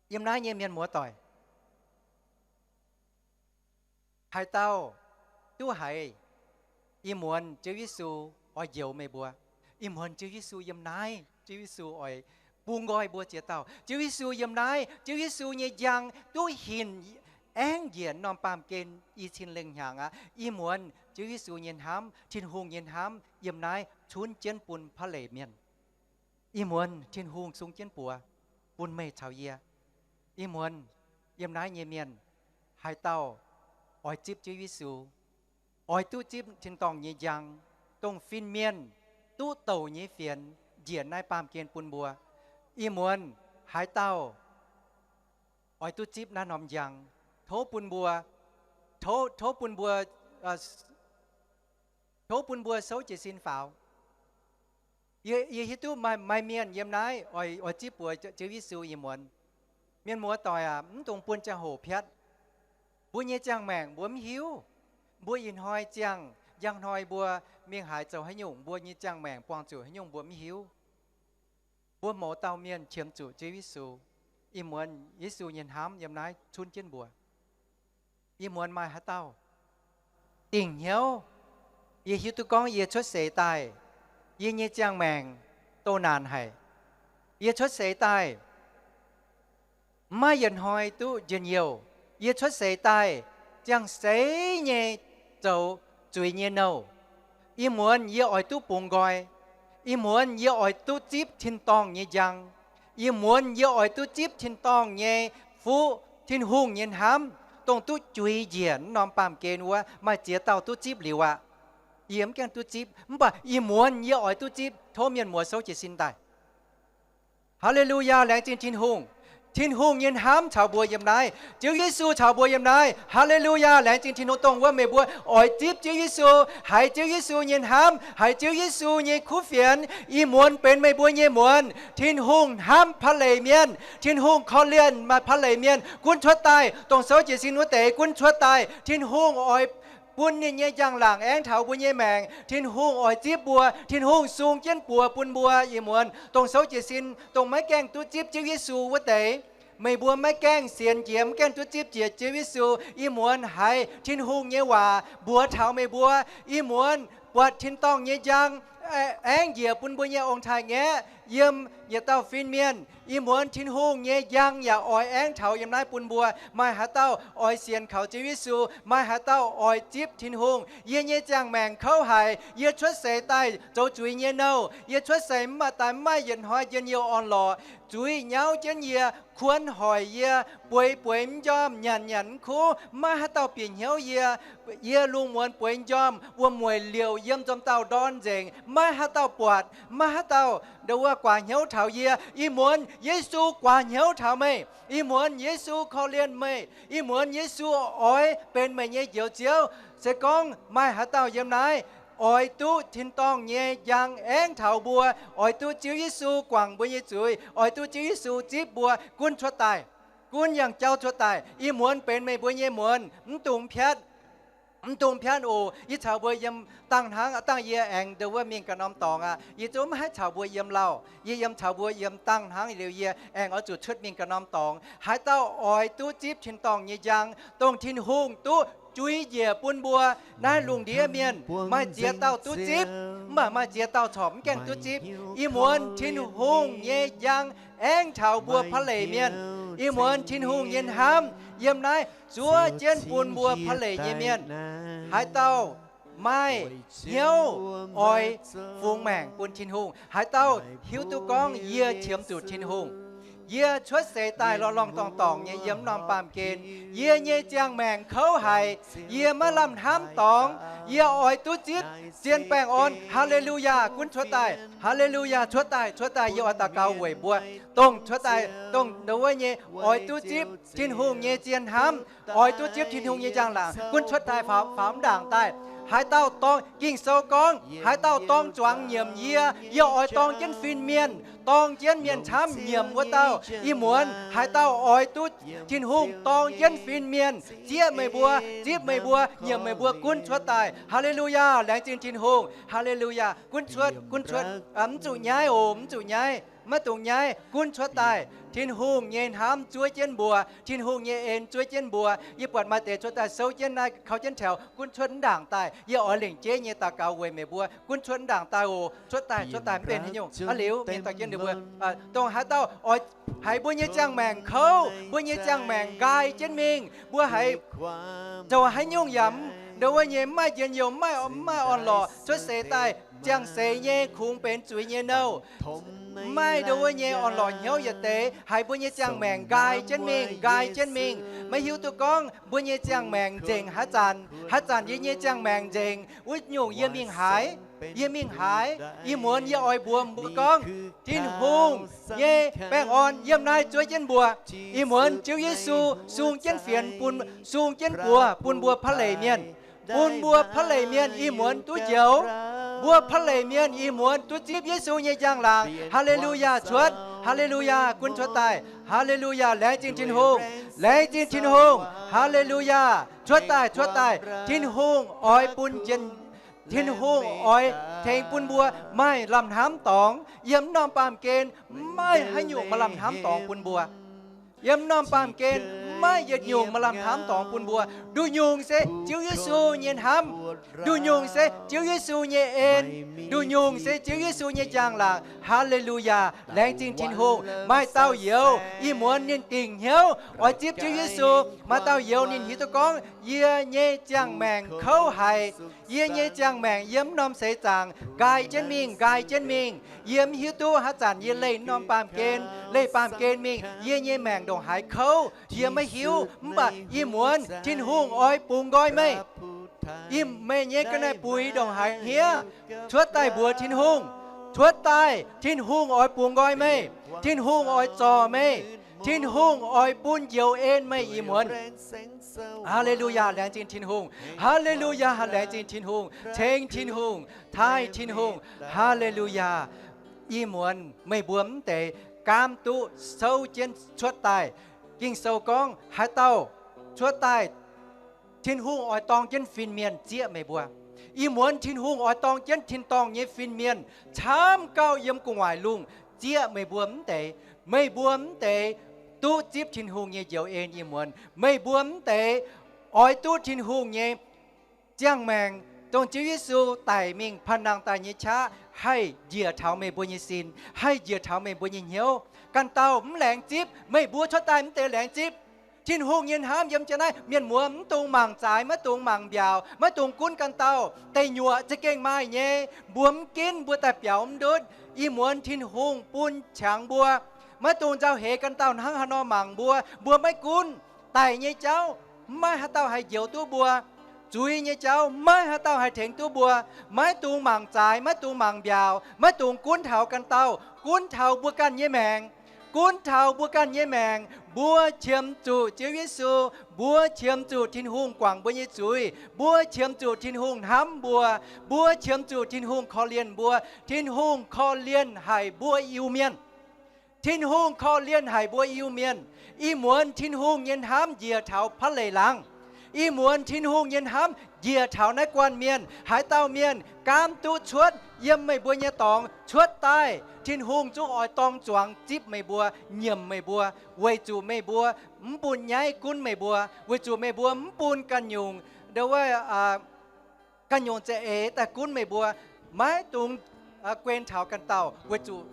yiem naaiv nyei mienh muoz-doic, haaix dauh duqv haiz, ih muonz Ziouv Yesu oix njoux meih mbuo. Ih muonz Ziouv Yesu yiem naaiv. Ziouv Yesu oix bungx nqoi mbuo ziex dauh. Ziouv Yesu yiem naaiv. Ziouv Yesu nyei njang duqv hinc aengv njiec norm baamh gen i cin lengh hnyangx aqv. Ih muonz Ziouv Yesu nyei hnamv, Tin-Hungh nyei hnamv yiem naaiv cunv jienv bun pa'leic mienh. Ih muonz Tin-Hungh sung jienv buoz bun meih caux yie. Ih muonz yiem naaiv nyei mienh, haaix dauh oix zipv Ziouv Yesu, oix duqv zipv tin-dorngh nyei njang, dongh fin-mienh duqv douc nyei fienx njiec naaiv baamh gen bun mbuo. Ih muonz haaix dauh oix duqv zipv naaiv norm njang, tov bun mbuo, tov, tov bun mbuo, tov bun mbuo souv jiez sin faaux. Yie, yie hiuv duqv maaih, maaih mienh yiem naaiv oix, oix zipv buoz Ziouv Yesu ih muonz. Mienh muoz-doic aac, mv dungx bun ziangh hoc piatv. Mbuo nyei ziangh maengc mbuo mv hiuv. Mbuo ih hnoi ziangh, njang hnoi mbuo mingh haaix zoux haaix nyungc, mbuo nyei ziangh maengc buangh zuqc haaix nyungc mbuo mv hiuv. Mbuo mouz dauh mienh qiemx zuqc Ziouv Yesu. Ih muonz Yesu nyei hnamv yiem naaiv cunv jienv mbuo. Ih muonz maaih haaix dauh dingc hnyouv, yie hiuv duqv gorngv yie cuotv seix daaih, yie nyei ziangh maengc doh naanc haic. Yie cuotv seix daaih maiv yietc hnoi duqv njien-youh. Yie cuotv seix daaih ziangh seix nyei zoux zuiz nyei nouh. Ih muonz yie oix duqv bungx nqoi. Ih muonz yie oix duqv zipv tin-dorngh nyei njang. Ih muonz yie oix duqv zipv tin-dorngh nyei fuqv, Tin-Hungh nyei hnamv, dongh duqv juix njiec norm baamh gen wuov. Maaih ziex dauh duqv zipv liuz aqv. Yie mv gaengh duqv zipv, mv baac ih muonz yie oix duqv zipv. Tov mienh muoz souv jiez sin daaih. Haa^le^lu^yaa, laengz zingh Tin-Hungh. Tin-Hungh nyei hnamv caux mbuo yiem naaiv. Ziouv Yesu caux mbuo yiem naaiv. Haa^le^lu^yaa, laengz zingh Tin-Hungh, dongh wuov meih mbuo oix zipv Ziouv Yesu, haiz Ziouv Yesu nyei hnamv, haiz Ziouv Yesu nyei kuv fienx, ih muonz benx meih mbuo nyei muonz. Tin-Hungh hnamv pa'leic mienh. Tin-Hungh korv-lienh maaih pa'leic mienh. Gunv cuotv daaih, dongh souv jiez sin wuov deix gunv cuotv daaih. Tin-Hungh oix bun ninh nyei njang-laangc aengv taux mbuo nyei maengc. Tin-Hungh oix zipv mbuo. Tin-Hungh sung jienv buoz bun mbuo. Ih muonz dongh souv jiez sin, dongh maiv gaengh duqv zipv Ziouv Yesu wuov deix, meih mbuo maiv gaengh sienx jiex, mv gaengh duqv zipv jiex Ziouv Yesu. Ih muonz haiz Tin-Hungh nyei waac mbuox taux meih mbuo. Ih muonz buatc tin-dorngh nyei njang aengv njiec bun mbuo nyei ong-taaix-ngaeqv yiem yietc dauh fin-mienh. Ih muonz Tin-Hungh nyei njang yaac oix aengv taux yiem naaiv bun mbuo. Maaih haaix dauh oix sienx kaux Ziouv Yesu? Maaih haaix dauh oix zipv Tin-Hungh? Yie nyei ziangh maengc kouv haic. Yie cuotv seix daaih zoux zuiz nyei nouh. Yie cuotv seix mv maaih daaih mv maaih yietc hnoi njien-youh orn-lorqc. Zuiz nyauv jienv yie, kuonx hoic yie, bueix bueix mv njormh, nyanc nyanc mv kuv. Maiv haaix dauh bieqc hnyouv yie. Yie lungh muonz bueix njormh, wuom-mueic liouc yiem nzomc dauh ndorn nzengc. Maiv haaix dauh buatc, maiv haaix dauh ndo wuov guaax hnyouv taux yie. Ih muonz Yesu guaax hnyouv taux meih. Ih muonz Yesu korv-lienh meih. Ih muonz Yesu oix benx meih nyei Njoux Ziouv. Se gorngv maaih haaix dauh yiem naaiv oix duqv tin-dorngh nyei njang aengv taux mbuo, oix duqv Ziouv Yesu guangc mbuo nyei zuiz, oix duqv Ziouv Yesu zipv mbuo, gunv cuotv daaih. Gunv yangh jauv cuotv daaih. Ih muonz benx meih mbuo nyei muonz. Mv dungx piatv. Mv dungx piatv oc. Yie caux mbuo yiem dangh hnangv, dangh yie aengx ndo wuov mingh ganh norm dorngx aqv, yie zungv maiv haih caux mbuo yiem lauh. Yie yiem caux mbuo yiem dangh hnangv liuz, yie aengx oix zuqc cuotv mingh ganh norm dorngx. Haaix dauh oix duqv zipv tin-dorngh nyei njang, dongh Tin-Hungh duqv juix njiec bun mbuo. Naaiv lungh ndiev mienh maaih ziex dauh duqv zipv, mv baac maaih ziex dauh corc mv gaengh duqv zipv. Ih muonz Tin-Hungh nyei njang aengv taux mbuo pa'leic mienh. Ih muonz Tin-Hungh nyei hnamv yiem naaiv zuov jienv bun mbuo pa'leic nyei mienh. Haaix dauh maaih hnyouv oix fungx maengc bun Tin-Hungh, haaix dauh hiuv duqv gorngv yie qiemx zuqc Tin-Hungh, Yie cuotv seix daaih lorh lorngh dorngc dorngc nyei yiem norm baamh gen. Yie nyei ziangh maengc kouv haic. Yie maiv lamh hnamv dorngx. Yie oix duqv zipv zien baengh orn. Haa^le^lu^yaa, gunv cuotv daaih. Haa^le^lu^yaa, cuotv daaih, cuotv daaih. Yie oix daux gaux weic mbuo, dongh cuotv daaih, dongh wuov nyei oix duqv zipv Tin-Hungh nyei zien hnamv, oix duqv zipv Tin-Hungh nyei njang-laangc, gunv cuotv daaih, faaux, faaux mv ndaangc daaih. Haaix dauh dorng, Ging-Sou gorngv, haaix dauh dorng zuangx nyiemc yie, yie oix dorng jienv fin-mienh, dorng jienv mienh camv nyiemc wuov dauh. Ih muonz haaix dauh oix duqv Tin-Hungh dorng jienv fin-mienh zieqv meih mbuo, zipv meih mbuo, nyiemc meih mbuo, gunv cuotv daaih. Haa^le^lu^yaa, laengz zingh Tin-Hungh. Haa^le^lu^yaa, gunv cuotv, gunv cuotv. Mv zuqc nyaiv oc, mv zuqc nyaiv, maiv dungx nyaiv, gunv cuotv daaih. Tin-Hungh nyei hnamv zuov jienv mbuo, Tin-Hungh nyei en zuov jienv mbuo. Yie buatc maaih deix cuotv daaih souv jienv naaiv, kaux jienv taux, gunv cuotv mv ndaangc daaih. Yie oix lengc jeiv nyei daux gaux weic meih mbuo, gunv cuotv mv ndaangc daaih oc. Cuotv daaih, cuotv daaih, mv benx haaix nyungc. Aav liuz mienh dorh jienv ninh mbuo, dongh haaix dauh oix, haiz mbuo nyei ziangh maengc kouv, mbuo nyei ziangh maengc nqaai jienv mingh, mbuo haiz zoux haaix nyungc yaac mv, ndo wuov nyei, mv maaih njien-youh, mv maaih, mv maaih orn-lorqc, cuotv seix daaih ziangh seix nyei kungx benx zuiz nyei nouh, mv maaih ndo wuov nyei orn-lorqc hnyouv yietc deix, haiz mbuo nyei ziangh maengc nqaai jienv mingh, nqaai jienv mingh, maiv hiuv duqv gorngv mbuo nyei ziangh maengc nzengc haaix zanc, haaix zanc yie nyei ziangh maengc nzengc, wuov nyungc yie mingh haaix, yie mingh haaix. Ih muonz yie oix mbuox mbuo gorngv, Tin-Hungh nyei baengh orn yiem naaiv zuov jienv mbuo. Ih muonz Ziouv Yesu sung jienv fienx bun, sung jienv buoz bun mbuo พระเลวียน, bun mbuo พระเลวียน ih muonz duqv njoux. Mbuo พระเลวียน ih muonz duqv zipv Yesu nyei njang-laangc. Haa^le^lu^yaa, cuotv. Haa^le^lu^yaa, gunv cuotv daaih. Haa^le^lu^yaa, laengz zingh Tin-Hungh. Laengz zingh Tin-Hungh. Haa^le^lu^yaa, cuotv daaih, cuotv daaih. Tin-Hungh oix bun njien, Tin-Hungh oix tengx bun mbuo maaih lamh hnamv dorngx. Yiem norm baamh gen mv maaih haaix nyungc maaih lamh hnamv dorngx bun mbuo. Yiem norm baamh gen mv maaih yietc nyungc maaih lamh hnamv dorngx bun mbuo. Nduqc nyungc se Ziouv Yesu nyei hnamv. Nduqc nyungc se Ziouv Yesu nyei en. Nduqc nyungc se Ziouv Yesu nyei njang-laangc. Haa^le^lu^yaa, laengz zingh Tin-Hungh. Maaih dauh youz ih muonz ninh dingc hnyouv oix zipv Ziouv Yesu. Maaih dauh youz ninh hiuv duqv gorngv, yie nyei ziangh maengc kouv haic. Yie nyei ziangh maengc yiem norm seix zaangc nqaai jienv mingh, nqaai jienv mingh. Yie mv hiuv duqv haaix zanc yie leih norm baamh gen, leih baamh gen mingh, yie nyei maengc ndongc haaix kouv, yie maiv hiuv. Mv baac ih muonz Tin-Hungh oix bungx nqoi meih. Ih meih nyei ga'naaiv-buix ndongc haaix hniev, cuotv daaih mbuox Tin-Hungh. Cuotv daaih, Tin-Hungh oix bungx nqoi meih. Tin-Hungh oix zorc meih. Tin-Hungh oix bun njoux en meih ih muonz. Haa^le^lu^yaa, laengz zingh Tin-Hungh. Haa^le^lu^yaa, laengz zingh Tin-Hungh. Ceng Tin-Hungh, taaih Tin-Hungh. Haa^le^lu^yaa. Ih muonz meih mbuo mv deix gaamv duqv souv jienv cuotv daaih. Ging-Sou gorngv haaix dauh cuotv daaih, Tin-Hungh oix dorng jienv fin-mienh zieqv meih mbuo. Ih muonz Tin-Hungh oix dorng jienv tin-dorngh nyei fin-mienh camv gauh yiem gu'nguaaic lungh zieqv meih mbuo mv deix. Meih mbuo mv deix duqv zipv Tin-Hungh nyei njoux en ih muonz. Meih mbuo mv deix oix duqv Tin-Hungh nyei ziangh maengc, dongh Ziouv Yesu daic mingh panh nangh daaih nyei qaqv haih njiec taux meih mbuo nyei sin, haih njiec taux meih mbuo nyei hnyouv. Ganh dauh mv laengz zipv, meih mbuo cuotv daaih mv deix laengz zipv. Tin-Hungh nyei hnamv yiem jienv naaiv, mienh muoz mv dungx mangc zaaix, maiv dungx mangc mbiaauc, maiv dungx gunv ganh dauh. Deic nyuoqc za'gengh maaih nyei, mbuo mv ginv mbuo daaih biaux mv ndutv. Ih muonz Tin-Hungh bun qangx mbuo, maiv dungx nzauh heix ganh dauh hnangv haaix nor mangc mbuo, mbuo maiv gunv. Daic nyei jauv maiv maaih haaix dauh haih njoux duqv mbuo. Zuiz nyei jauv maiv maaih haaix dauh haih tengx duqv mbuo. Maiv dungx mangc zaaix, maiv dungx mangc mbiaauc, maiv dungx gunv taux ganh dauh, gunv taux mbuo ganh nyei maengc, gunv taux mbuo ganh nyei maengc. Mbuo qiemx zuqc Ziouv Yesu, mbuo qiemx zuqc Tin-Hungh guangc mbuo nyei zuiz, mbuo qiemx zuqc Tin-Hungh hnamv mbuo, mbuo qiemx zuqc Tin-Hungh korv-lienh mbuo. Tin-Hungh korv-lienh haic mbuo Iu-Mienh. Tin-Hungh korv-lienh haic mbuo Iu-Mienh. Ih muonz Tin-Hungh nyei hnamv njiec taux พระเลวียน laangz. Ih muonz Tin-Hungh nyei hnamv njiec taux naaiv guanh mienh. Haaix dauh mienh gaamv duqv cuotv yiem meih mbuo nyei dorngx cuotv daaih, Tin-Hungh zungv oix dorng zuangx zipv meih mbuo, nyiemc meih mbuo, weic zuqc meih mbuo mv bun nyaiv gunv meih mbuo, weic zuqc meih mbuo mv bun ganh nyungc, ndo wuov, ganh nyungc za'eix daaih gunv meih mbuo, maiv dungx guen taux ganh dauh, weic zuqc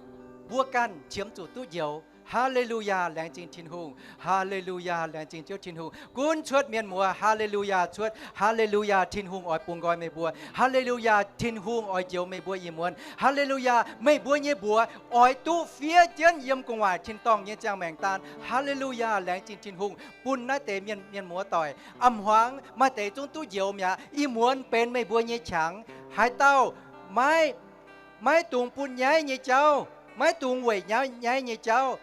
mbuo ganh qiemx zuqc duqv njoux. Haa^le^lu^yaa, laengz zingh Tin-Hungh. Haa^le^lu^yaa, laengz zingh Ziouv Tin-Hungh. Gunv cuotv mienh muoz, haa^le^lu^yaa cuotv. Haa^le^lu^yaa, Tin-Hungh oix bungx nqoi meih mbuo. Haa^le^lu^yaa, Tin-Hungh oix njoux meih mbuo ih muonz. Haa^le^lu^yaa, meih mbuo nyei mbuox oix duqv fiev jienv yiem gu'nguaaic tin-dorngh nyei ziangh maengc daan. Haa^le^lu^yaa, laengz zingh Tin-Hungh bun naaiv deix mienh, mienh muoz doic. A'hmuangx maaih deix zungv duqv njoux mi'aqv. Ih muonz benx meih mbuo nyei qangx. Haaix dauh maiv, maiv dungx bun nyaiv nyei jauv, maiv dungx weic nyaiv, nyaiv nyei jauv,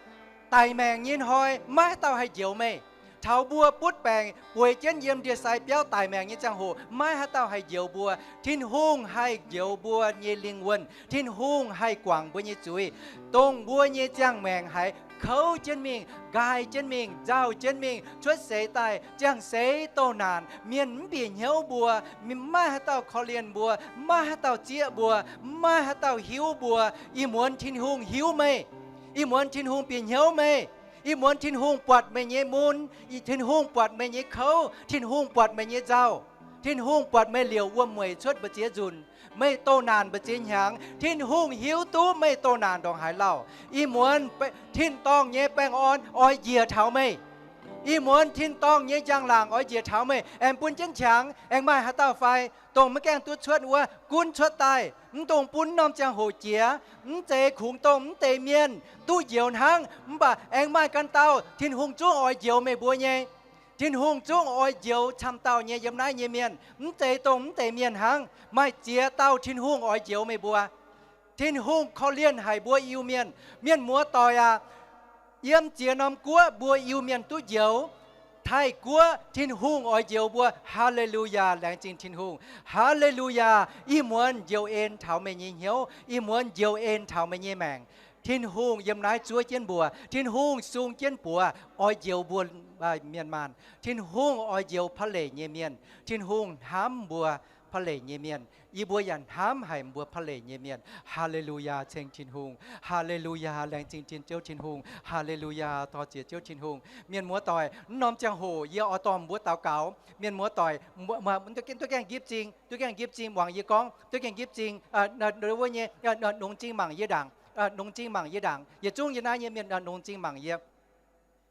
daic maengc nyei hnoi maiv haaix dauh haih njoux meih. Taux mbuo butv baengc bueix jienv yiem ndie-sai biauv daic maengc nyei ziangh hoc, maiv haaix dauh haih njoux mbuo. Tin-Hungh haih njoux mbuo nyei lingh wuonh. Tin-Hungh haih guangc mbuo nyei zuiz, dongh mbuo nyei ziangh maengc haiz kouv jienv mingh, nqaai jienv mingh, nzauh jienv mingh, cuotv seix daaih ziangh seix doh naanc, mienh mv bieqc hnyouv mbuo, maiv haaix dauh korv-lienh mbuo, maiv haaix dauh zieqv mbuo, maiv haaix dauh hiuv mbuo. Ih muonz Tin-Hungh hiuv meih. Ih muonz Tin-Hungh bieqc hnyouv meih. Ih muonz Tin-Hungh buatc meih nyei mun. Tin-Hungh buatc meih nyei kouv. Tin-Hungh buatc meih nyei nzauh. Tin-Hungh buatc meih liouc wuom-mueic cuotv mbu'ziex nzunc, meih doh naanc mbu'ziex hnyangx. Tin-Hungh hiuv duqv meih doh naanc ndongc haaix lauh. Ih muonz tin-dorngh nyei baengh orn oix njiec taux meih. Ih muonz tin-dorngh nyei njang-laangc oix njiec taux meih. Aengx bun jienv qangx, aengx maaih haaix dauh fai? Dongh maiv gaengh duqv cuotv wuov, gunv cuotv daaih. Mv dungx bun norm ziangh hoc jiex. Mv zeiz kungx dongh mv deix mienh duqv njoux hnangv, mv baac aengx maaih ganh dauh Tin-Hungh zungv oix njoux meih mbuo nyei. Tin-Hungh zungv oix njoux camv dauh nyei yiem naaiv nyei mienh. Mv zeiz dongh mv deix mienh hnangv. Maaih ziex dauh Tin-Hungh oix njoux meih mbuo. Tin-Hungh korv-lienh haic mbuo Iu-Mienh. Mienh muoz doic aac, yiem ziex norm guoqv mbuo Iu-Mienh duqv njoux. Taiv-Guoqv Tin-Hungh oix njoux mbuo. Haa^le^lu^yaa, laengz zingh Tin-Hungh. Haa^le^lu^yaa, ih muonz njoux en taux meih nyei hnyouv. Ih muonz njoux en taux meih nyei maengc. Tin-Hungh yiem naaiv zuov jienv mbuo. Tin-Hungh sung jienv buoz oix njoux mbuo mienh maanh. Tin-Hungh oix njoux pa'leic nyei mienh. Tin-Hungh hnamv mbuo pa'leic nyei mienh. Yie mbuo yaac hnamv haic mbuo pa'leic nyei mienh. Haa^le^lu^yaa, ceng Tin-Hungh. Haa^le^lu^yaa, laengz zingh Tin, Ziouv Tin-Hungh. Haa^le^lu^yaa, dor-ziec Ziouv Tin-Hungh. Mienh muoz doic, mv norm ziangh hoc yie oix dorh mbuo daux gaux. Mienh muoz doic, duqv gaengh nqipv zingh, duqv gaengh nqipv zingh muangx yie gorngv, duqv gaengh nqipv zingh, wuov nyei, nongx zingh mangc yie ndaangc, nongx zingh mangc yie ndaangc. Yietc zungv yie naaiv nyei mienh nongx zingh mangc yie.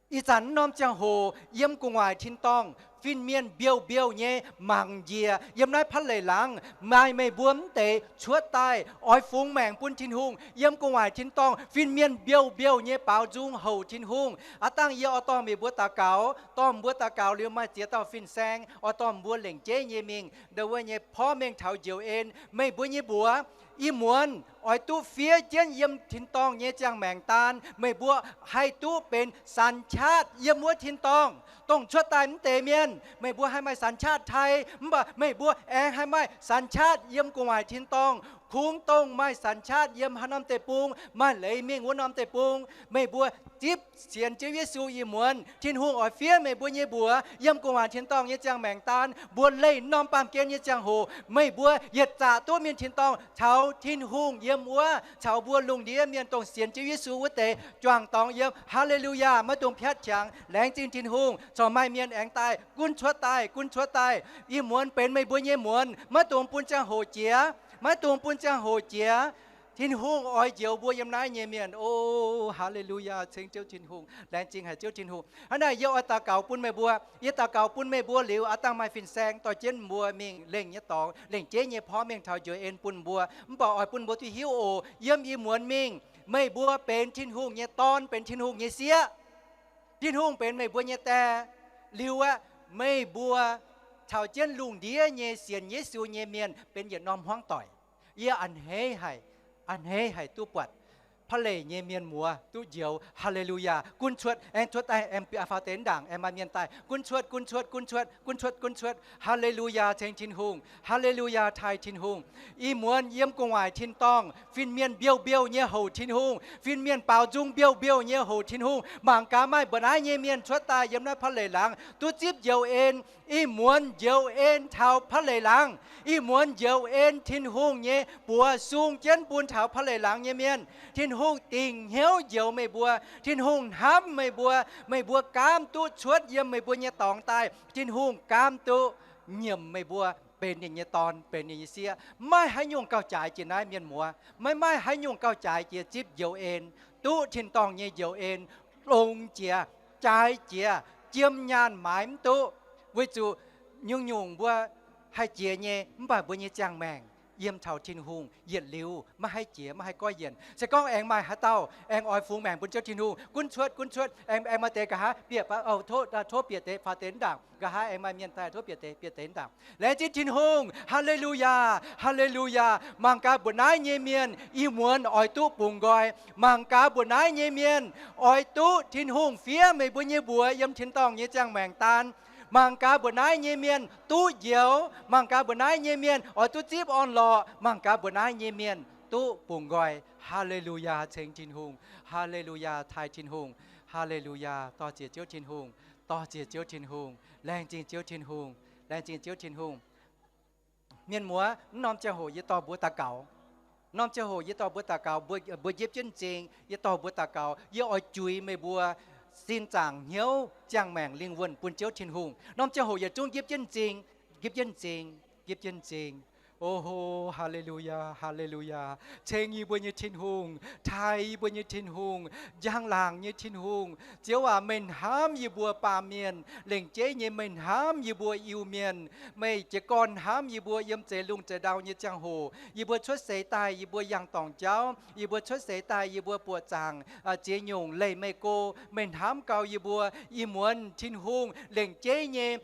Ih zanc mv norm ziangh hoc yiem gu'nguaaic tin-dorngh fin-mienh mbiouh mbiouh nyei mangc njiec yiem naaiv pa'leic laangz. Maaih meih mbuo mv deix cuotv daaih oix fungx maengc bun Tin-Hungh. Yiem gu'nguaaic tin-dorngh fin-mienh mbiouh mbiouh nyei baaux nzung houc Tin-Hungh. Aav dangh yie oix dorh meih mbuo daux gaux, dorh mbuo daux gaux liuz maaih ziex dauh fin-saeng oix dorh mbuo lengc jeiv nyei mingh ndo wuov nyei porv mengh taux njoux en. Meih mbuo nyei mbuox ih muonz oix duqv fiev jienv yiem tin-dorngh nyei ziangh maengc daan. Meih mbuo haih duqv benx สัญชาติ yiem wuov tin-dorngh. Dongh cuotv daaih mv deix mienh, meih mbuo haih maaih สัญชาติไทย, mv baac meih mbuo aengx haih maaih สัญชาติ yiem gu'nguaaic tin-dorngh. Kungx dongh maaih สัญชาติ yiem haaix norm deic-bung, maaih leiz mingh wuov norm deic-bung. Meih mbuo zipv sienx Ziouv Yesu ih muonz, Tin-Hungh oix fiev meih mbuo nyei mbuox yiem gu'nguaaic tin-dorngh nyei ziangh maengc daan. Mbuo leih norm baamh gen nyei ziangh hoc, meih mbuo yietc zaqc duqv mingh tin-dorngh caux Tin-Hungh yiem wuov, caux mbuo lungh ndiev mienh dongh sienx Ziouv Yesu wuov deix juangc dorngx yiem. Haa^le^lu^yaa, maiv dungx piatv qangx. Laengz zingh Tin-Hungh. Corc maaih mienh aengx daaih, gunv cuotv daaih, gunv cuotv daaih. Ih muonz benx meih mbuo nyei muonz, maiv dungx bun ziangh hoc jiex, maiv dungx bun ziangh hoc jiex. Tin-Hungh oix njoux mbuo yiem naaiv nyei mienh. O, haa^le^lu^yaa, ceng Ziouv Tin-Hungh. Laengz zingh haic Ziouv Tin-Hungh. Hnangv naaic yie oix daux gaux bun meih mbuo. Yie daux gaux bun meih mbuo liuz, aav dangh maaih fin-saeng dorh jienv mbuo mingh lengc nyei dorngx, lengc jeiv nyei porv mengh taux njoux en bun mbuo. Mv baac oix bun mbuo duqv hiuv oc, yiem ih muonz mingh, meih mbuo benx Tin-Hungh nyei dorn, benx Tin-Hungh nyei sieqv. Tin-Hungh benx meih mbuo nyei die. Liuz aqv, meih mbuo caux jienv lungh ndiev nyei sienx Yesu nyei mienh benx yietc norm hmuangv doic. Yie a'hneiv haic, a'hneiv haic duqv buatc pa'leic nyei mienh muoz duqv njoux. Haa^le^lu^yaa. Gunv cuotv, aengx cuotv daaih, aengx faaux deix ndaangc, aengx maaih mienh daaih. Gunv cuotv, gunv cuotv, gunv cuotv, gunv cuotv, gunv cuotv. Haa^le^lu^yaa, ceng Tin-Hungh. Haa^le^lu^yaa, taaih Tin-Hungh. Ih muonz yiem gu'nguaaic tin-dorngh fin-mienh mbiouh mbiouh nyei houc Tin-Hungh, fin-mienh baaux nzung mbiouh mbiouh nyei houc Tin-Hungh. Mangc gaax maaih mbu'naaiv nyei mienh cuotv daaih yiem naaiv pa'leic laangz duqv zipv njoux en. Ih muonz njoux en taux pa'leic laangz. Ih muonz njoux en Tin-Hungh nyei buoz sung jienv bun taux pa'leic laangz nyei mienh. Tin-Hungh dingc hnyouv njoux meih mbuo. Tin-Hungh hnamv meih mbuo. Meih mbuo gaamv duqv cuotv yiem meih mbuo nyei dorngx daaih. Tin-Hungh gaamv duqv nyiemc meih mbuo benx ninh nyei dorn, benx ninh nyei sieqv. Maiv maaih haaix nyungc gauh jaaix jiex naaiv, mienh muoz. Maiv maaih haaix nyungc gauh jaaix jiex zipv njoux en, duqv tin-dorngh nyei njoux en, longx jiex, jaaix jiex, jiem nyaanh maaiz mv duqv. Weic zuqc nyungc-nyungc mbuo haih jiex nyei, mv baac mbuo nyei ziangh maengc yiem taux Tin-Hungh yietc liuz maiv haih jiex, maiv haih goiv yienc. Se gorngv aengx maaih haaix dauh aengx oix fungx maengc bun Ziouv Tin-Hungh, gunv cuotv, gunv cuotv, aengx, aengx maaih deix nqa'haav bieqc, tov, tov bieqc deix, faaux deix mv ndaangc. Nqa'haav aengx maaih mienh daaih, tov bieqc deix, bieqc deix mv ndaangc. Laengz zingh Tin-Hungh. Haa^le^lu^yaa, haa^le^lu^yaa. Mangc gaax mbuoqc naaiv nyei mienh, ih muonz oix duqv bungx nqoi. Mangc gaax mbuoqc naaiv nyei mienh oix duqv Tin-Hungh fiev meih mbuo nyei mbuox yiem tin-dorngh nyei ziangh maengc daan. Mangc gaax mbuoqc naaiv nyei mienh duqv njoux. Mangc gaax mbuoqc naaiv nyei mienh oix duqv zipv orn-lorqc. Mangc gaax mbuoqc naaiv nyei mienh duqv bungx nqoi. Haa^le^lu^yaa, ceng Tin-Hungh. Haa^le^lu^yaa, taaih Tin-Hungh. Haa^le^lu^yaa, dor-ziec Ziouv Tin-Hungh. Dor-ziec Ziouv Tin-Hungh. Laengz zingh Ziouv Tin-Hungh. Laengz zingh Ziouv Tin-Hungh. Mienh muoz, mv norm ziangh hoc yie dorh mbuo daux gaux. Norm ziangh hoc yie dorh mbuo daux gaux, mbuo, mbuo njiepv jienv m'zing, yie dorh mbuo daux gaux. Yie oix juix meih mbuo sin zaangc hnyouv, ziangh maengc lingh wuonh bun Ziouv Tin-Hungh. Norm ziangh hoc yietc zungv njiepv jienv m'zing, njiepv jienv m'zing, njiepv jienv m'zing. O ho, haa^le^lu^yaa, haa^le^lu^yaa. Ceng yie mbuo nyei Tin-Hungh, taaih yie mbuo nyei Tin-Hungh, njang-laangc nyei Tin-Hungh. Ziouv aac, meih hnamv yie mbuo baamh mienh. Lengc jeiv nyei meih hnamv yie mbuo Iu-Mienh. Meih jiez gorn hnamv yie mbuo yiem zeix lungh zeix ndau nyei ziangh hoc. Yie mbuo cuotv seix daaih, yie mbuo yangh dorngc jauv. Yie mbuo cuotv seix daaih, yie mbuo buoqc zaangc, ziex nyungc leih meih go. Meih hnamv gau yie mbuo. Ih muonz Tin-Hungh lengc jeiv nyei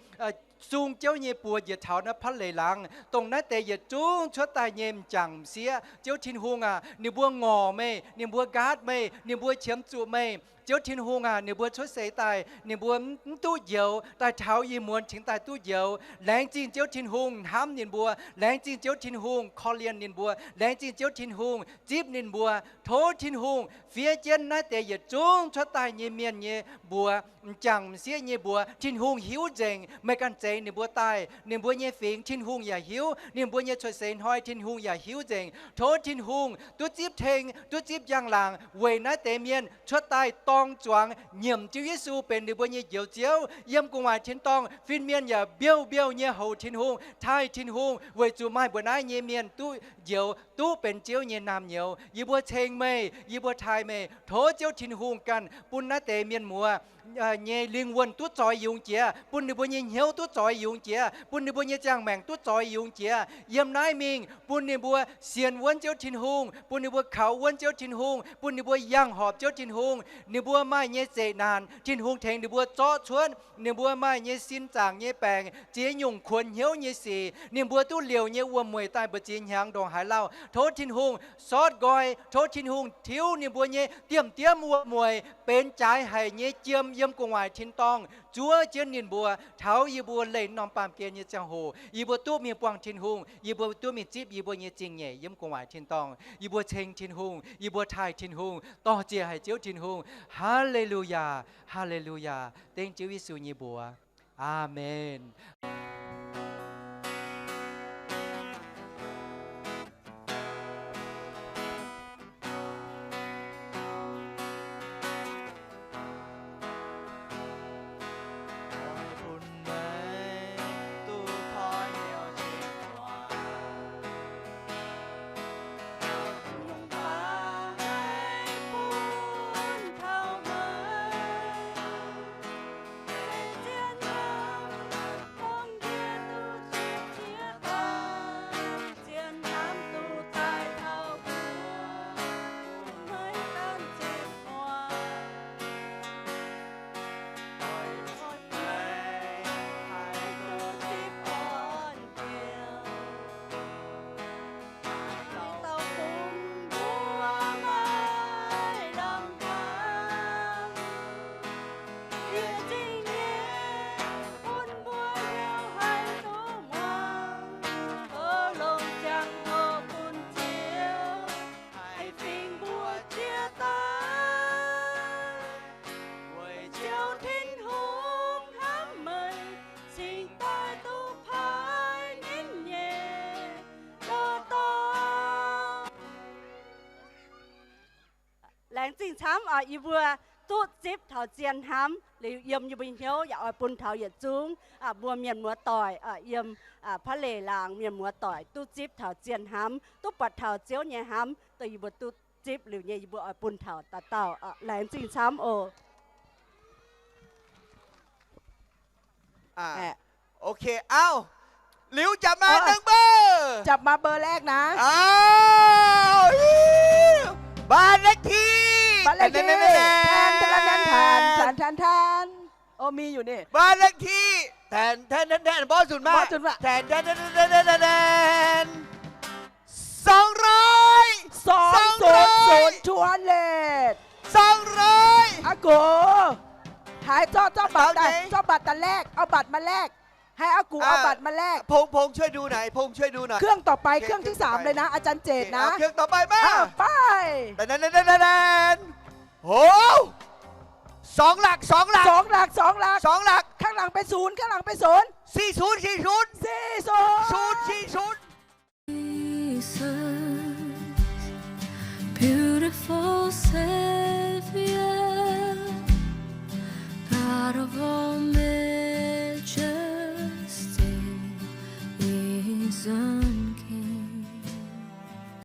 sung Ziouv nyei buoz njiec taux naaiv Pa'leic Laangz, dongh naaiv deix yietc zungv cuotv daaih nyei m'jangc m'sieqv, Ziouv Tin-Hungh aac, ninh mbuo ngorc meih, ninh mbuo nqaatv meih, ninh mbuo qiemx zuqc meih. Ziouv Tin-Hungh aac, ninh mbuo cuotv seix daaih, ninh mbuo mv duqv njoux, daaih taux ih muonz cingx daaih duqv njoux. Laengz zingh Ziouv Tin-Hungh hnamv ninh mbuo. Laengz zingh Ziouv Tin-Hungh korv-lienh ninh mbuo. Laengz zingh Ziouv Tin-Hungh zipv ninh mbuo. Tov Tin-Hungh fiev jienv naaiv deix yietc zungv cuotv daaih nyei mienh nyei mbuox, m'jangc m'sieqv nyei mbuox. Tin-Hungh hiuv nzengc. Meih ganh zeix ninh mbuo daaih, ninh mbuo nyei fingx Tin-Hungh yaac hiuv. Ninh mbuo nyei cuotv seix hnoi Tin-Hungh yaac hiuv nzengc. Tov Tin-Hungh duqv zipv teng, duqv zipv njang-laangc weic naaiv deix mienh cuotv daaih dorng zuangx nyiemc Ziouv Yesu benx ninh mbuo nyei Njoux Ziouv. Yiem gu'nguaaic tin-dorngh fin-mienh yaac mbiouh mbiouh nyei houx Tin-Hungh, taaih Tin-Hungh, weic zuqc maaih mbuo naaiv nyei mienh duqv njoux, duqv benx Ziouv nyei naamh nyouz. Yie mbuo ceng meih, yie mbuo taaih meih. Tov Ziouv Tin-Hungh ganh bun naaiv deix mienh muoz nyei lingh wuonh duqv zoix yungz jiex, bun ninh mbuo nyei hnyouv duqv zoix yungz jiex, bun ninh mbuo nyei ziangh maengc duqv zoix yungz jiex. Yiem naaiv mingh bun ninh mbuo sienx wuonv Ziouv Tin-Hungh, bun ninh mbuo kaux wuonv Ziouv Tin-Hungh, bun ninh mbuo yangh horpc Ziouv Tin-Hungh. Ninh mbuo maaih nyei zeqc naanc, Tin-Hungh tengx ninh mbuo zorqv cuotv. Ninh mbuo maaih nyei sin zaangc nyei baengc, ziex nyungc kuonx hnyouv nyei sic, ninh mbuo duqv liouc nyei wuom-mueic daaih mbu'ziex hnyangx ndongc haaix lauh, tov Tin-Hungh sortv nqoi. Tov Tin-Hungh tiuv ninh mbuo nyei diemv-diemv wuom-mueic benx jaaix haic nyei jiem yiem gu'nguaaic tin-dorngh zuov jienv ninh mbuo. Taux yie mbuo leih norm baamh gen nyei ziangh hoc, yie mbuo duqv mingh buangh Tin-Hungh, yie mbuo duqv mingh zipv yie mbuo nyei zingh nyeic yiem gu'nguaaic tin-dorngh. Yie mbuo ceng Tin-Hungh, yie mbuo taaih Tin-Hungh, dor-ziec haic Ziouv Tin-Hungh. Haa^le^lu^yaa, haa^le^lu^yaa. Dengv Ziouv Yesu nyei mbuox. Aamen. Laengz zingh camv oc. Yie mbuo duqv zipv taux zien hnamv liuz, yiem yie mbuo hnyouv yaac oix bun taux yietc zungv mbuo mienh muoz doic yiem Pa'leic Laangz, mienh muoz doic duqv zipv taux zien hnamv, duqv buatc taux Ziouv nyei hnamv, dongh yie mbuo duqv zipv liuz nyei, yie mbuo oix bun taux dauh dauh. Laengz zingh camv oc. โอเค เอ้า หลิวจับมา เออ หนึ่งเบอร์ จับมาเบอร์แรกนะ อ้าว บ้านเลขที่ บ้านเลขที่ แทน แทน แทน แทน แทน แทน แทน โอ้ มีอยู่นี่ บ้านเลขที่ แทน แทน แทน แทน บอสสุนมาก บอสสุนมาก แทน แทน แทน แทน แทน แทน สองร้อย สองศูนย์ สองร้อย ศูนย์ ทวนเลท สองร้อย อากู หาย จ้อ จ้อบัตร จ้อบัตรอันแรก เอาบัตรมาแลก ให้อากูเอาบัตรมาแลก พงษ์ พงษ์ ช่วยดูหน่อย พงษ์ ช่วยดูหน่อย เครื่องต่อไป เครื่องที่สามเลยนะ อาจารย์เจตนะ เครื่องต่อไปมา อ้าว ไป แทน แทน แทน แทน แทน โห สองหลัก สองหลัก สองหลัก สองหลัก สองหลัก ข้างหลังเป็นศูนย์ ข้างหลังเป็นศูนย์ สี่ศูนย์ สี่ศูนย์ สี่ศูนย์ ศูนย์ สี่ศูนย์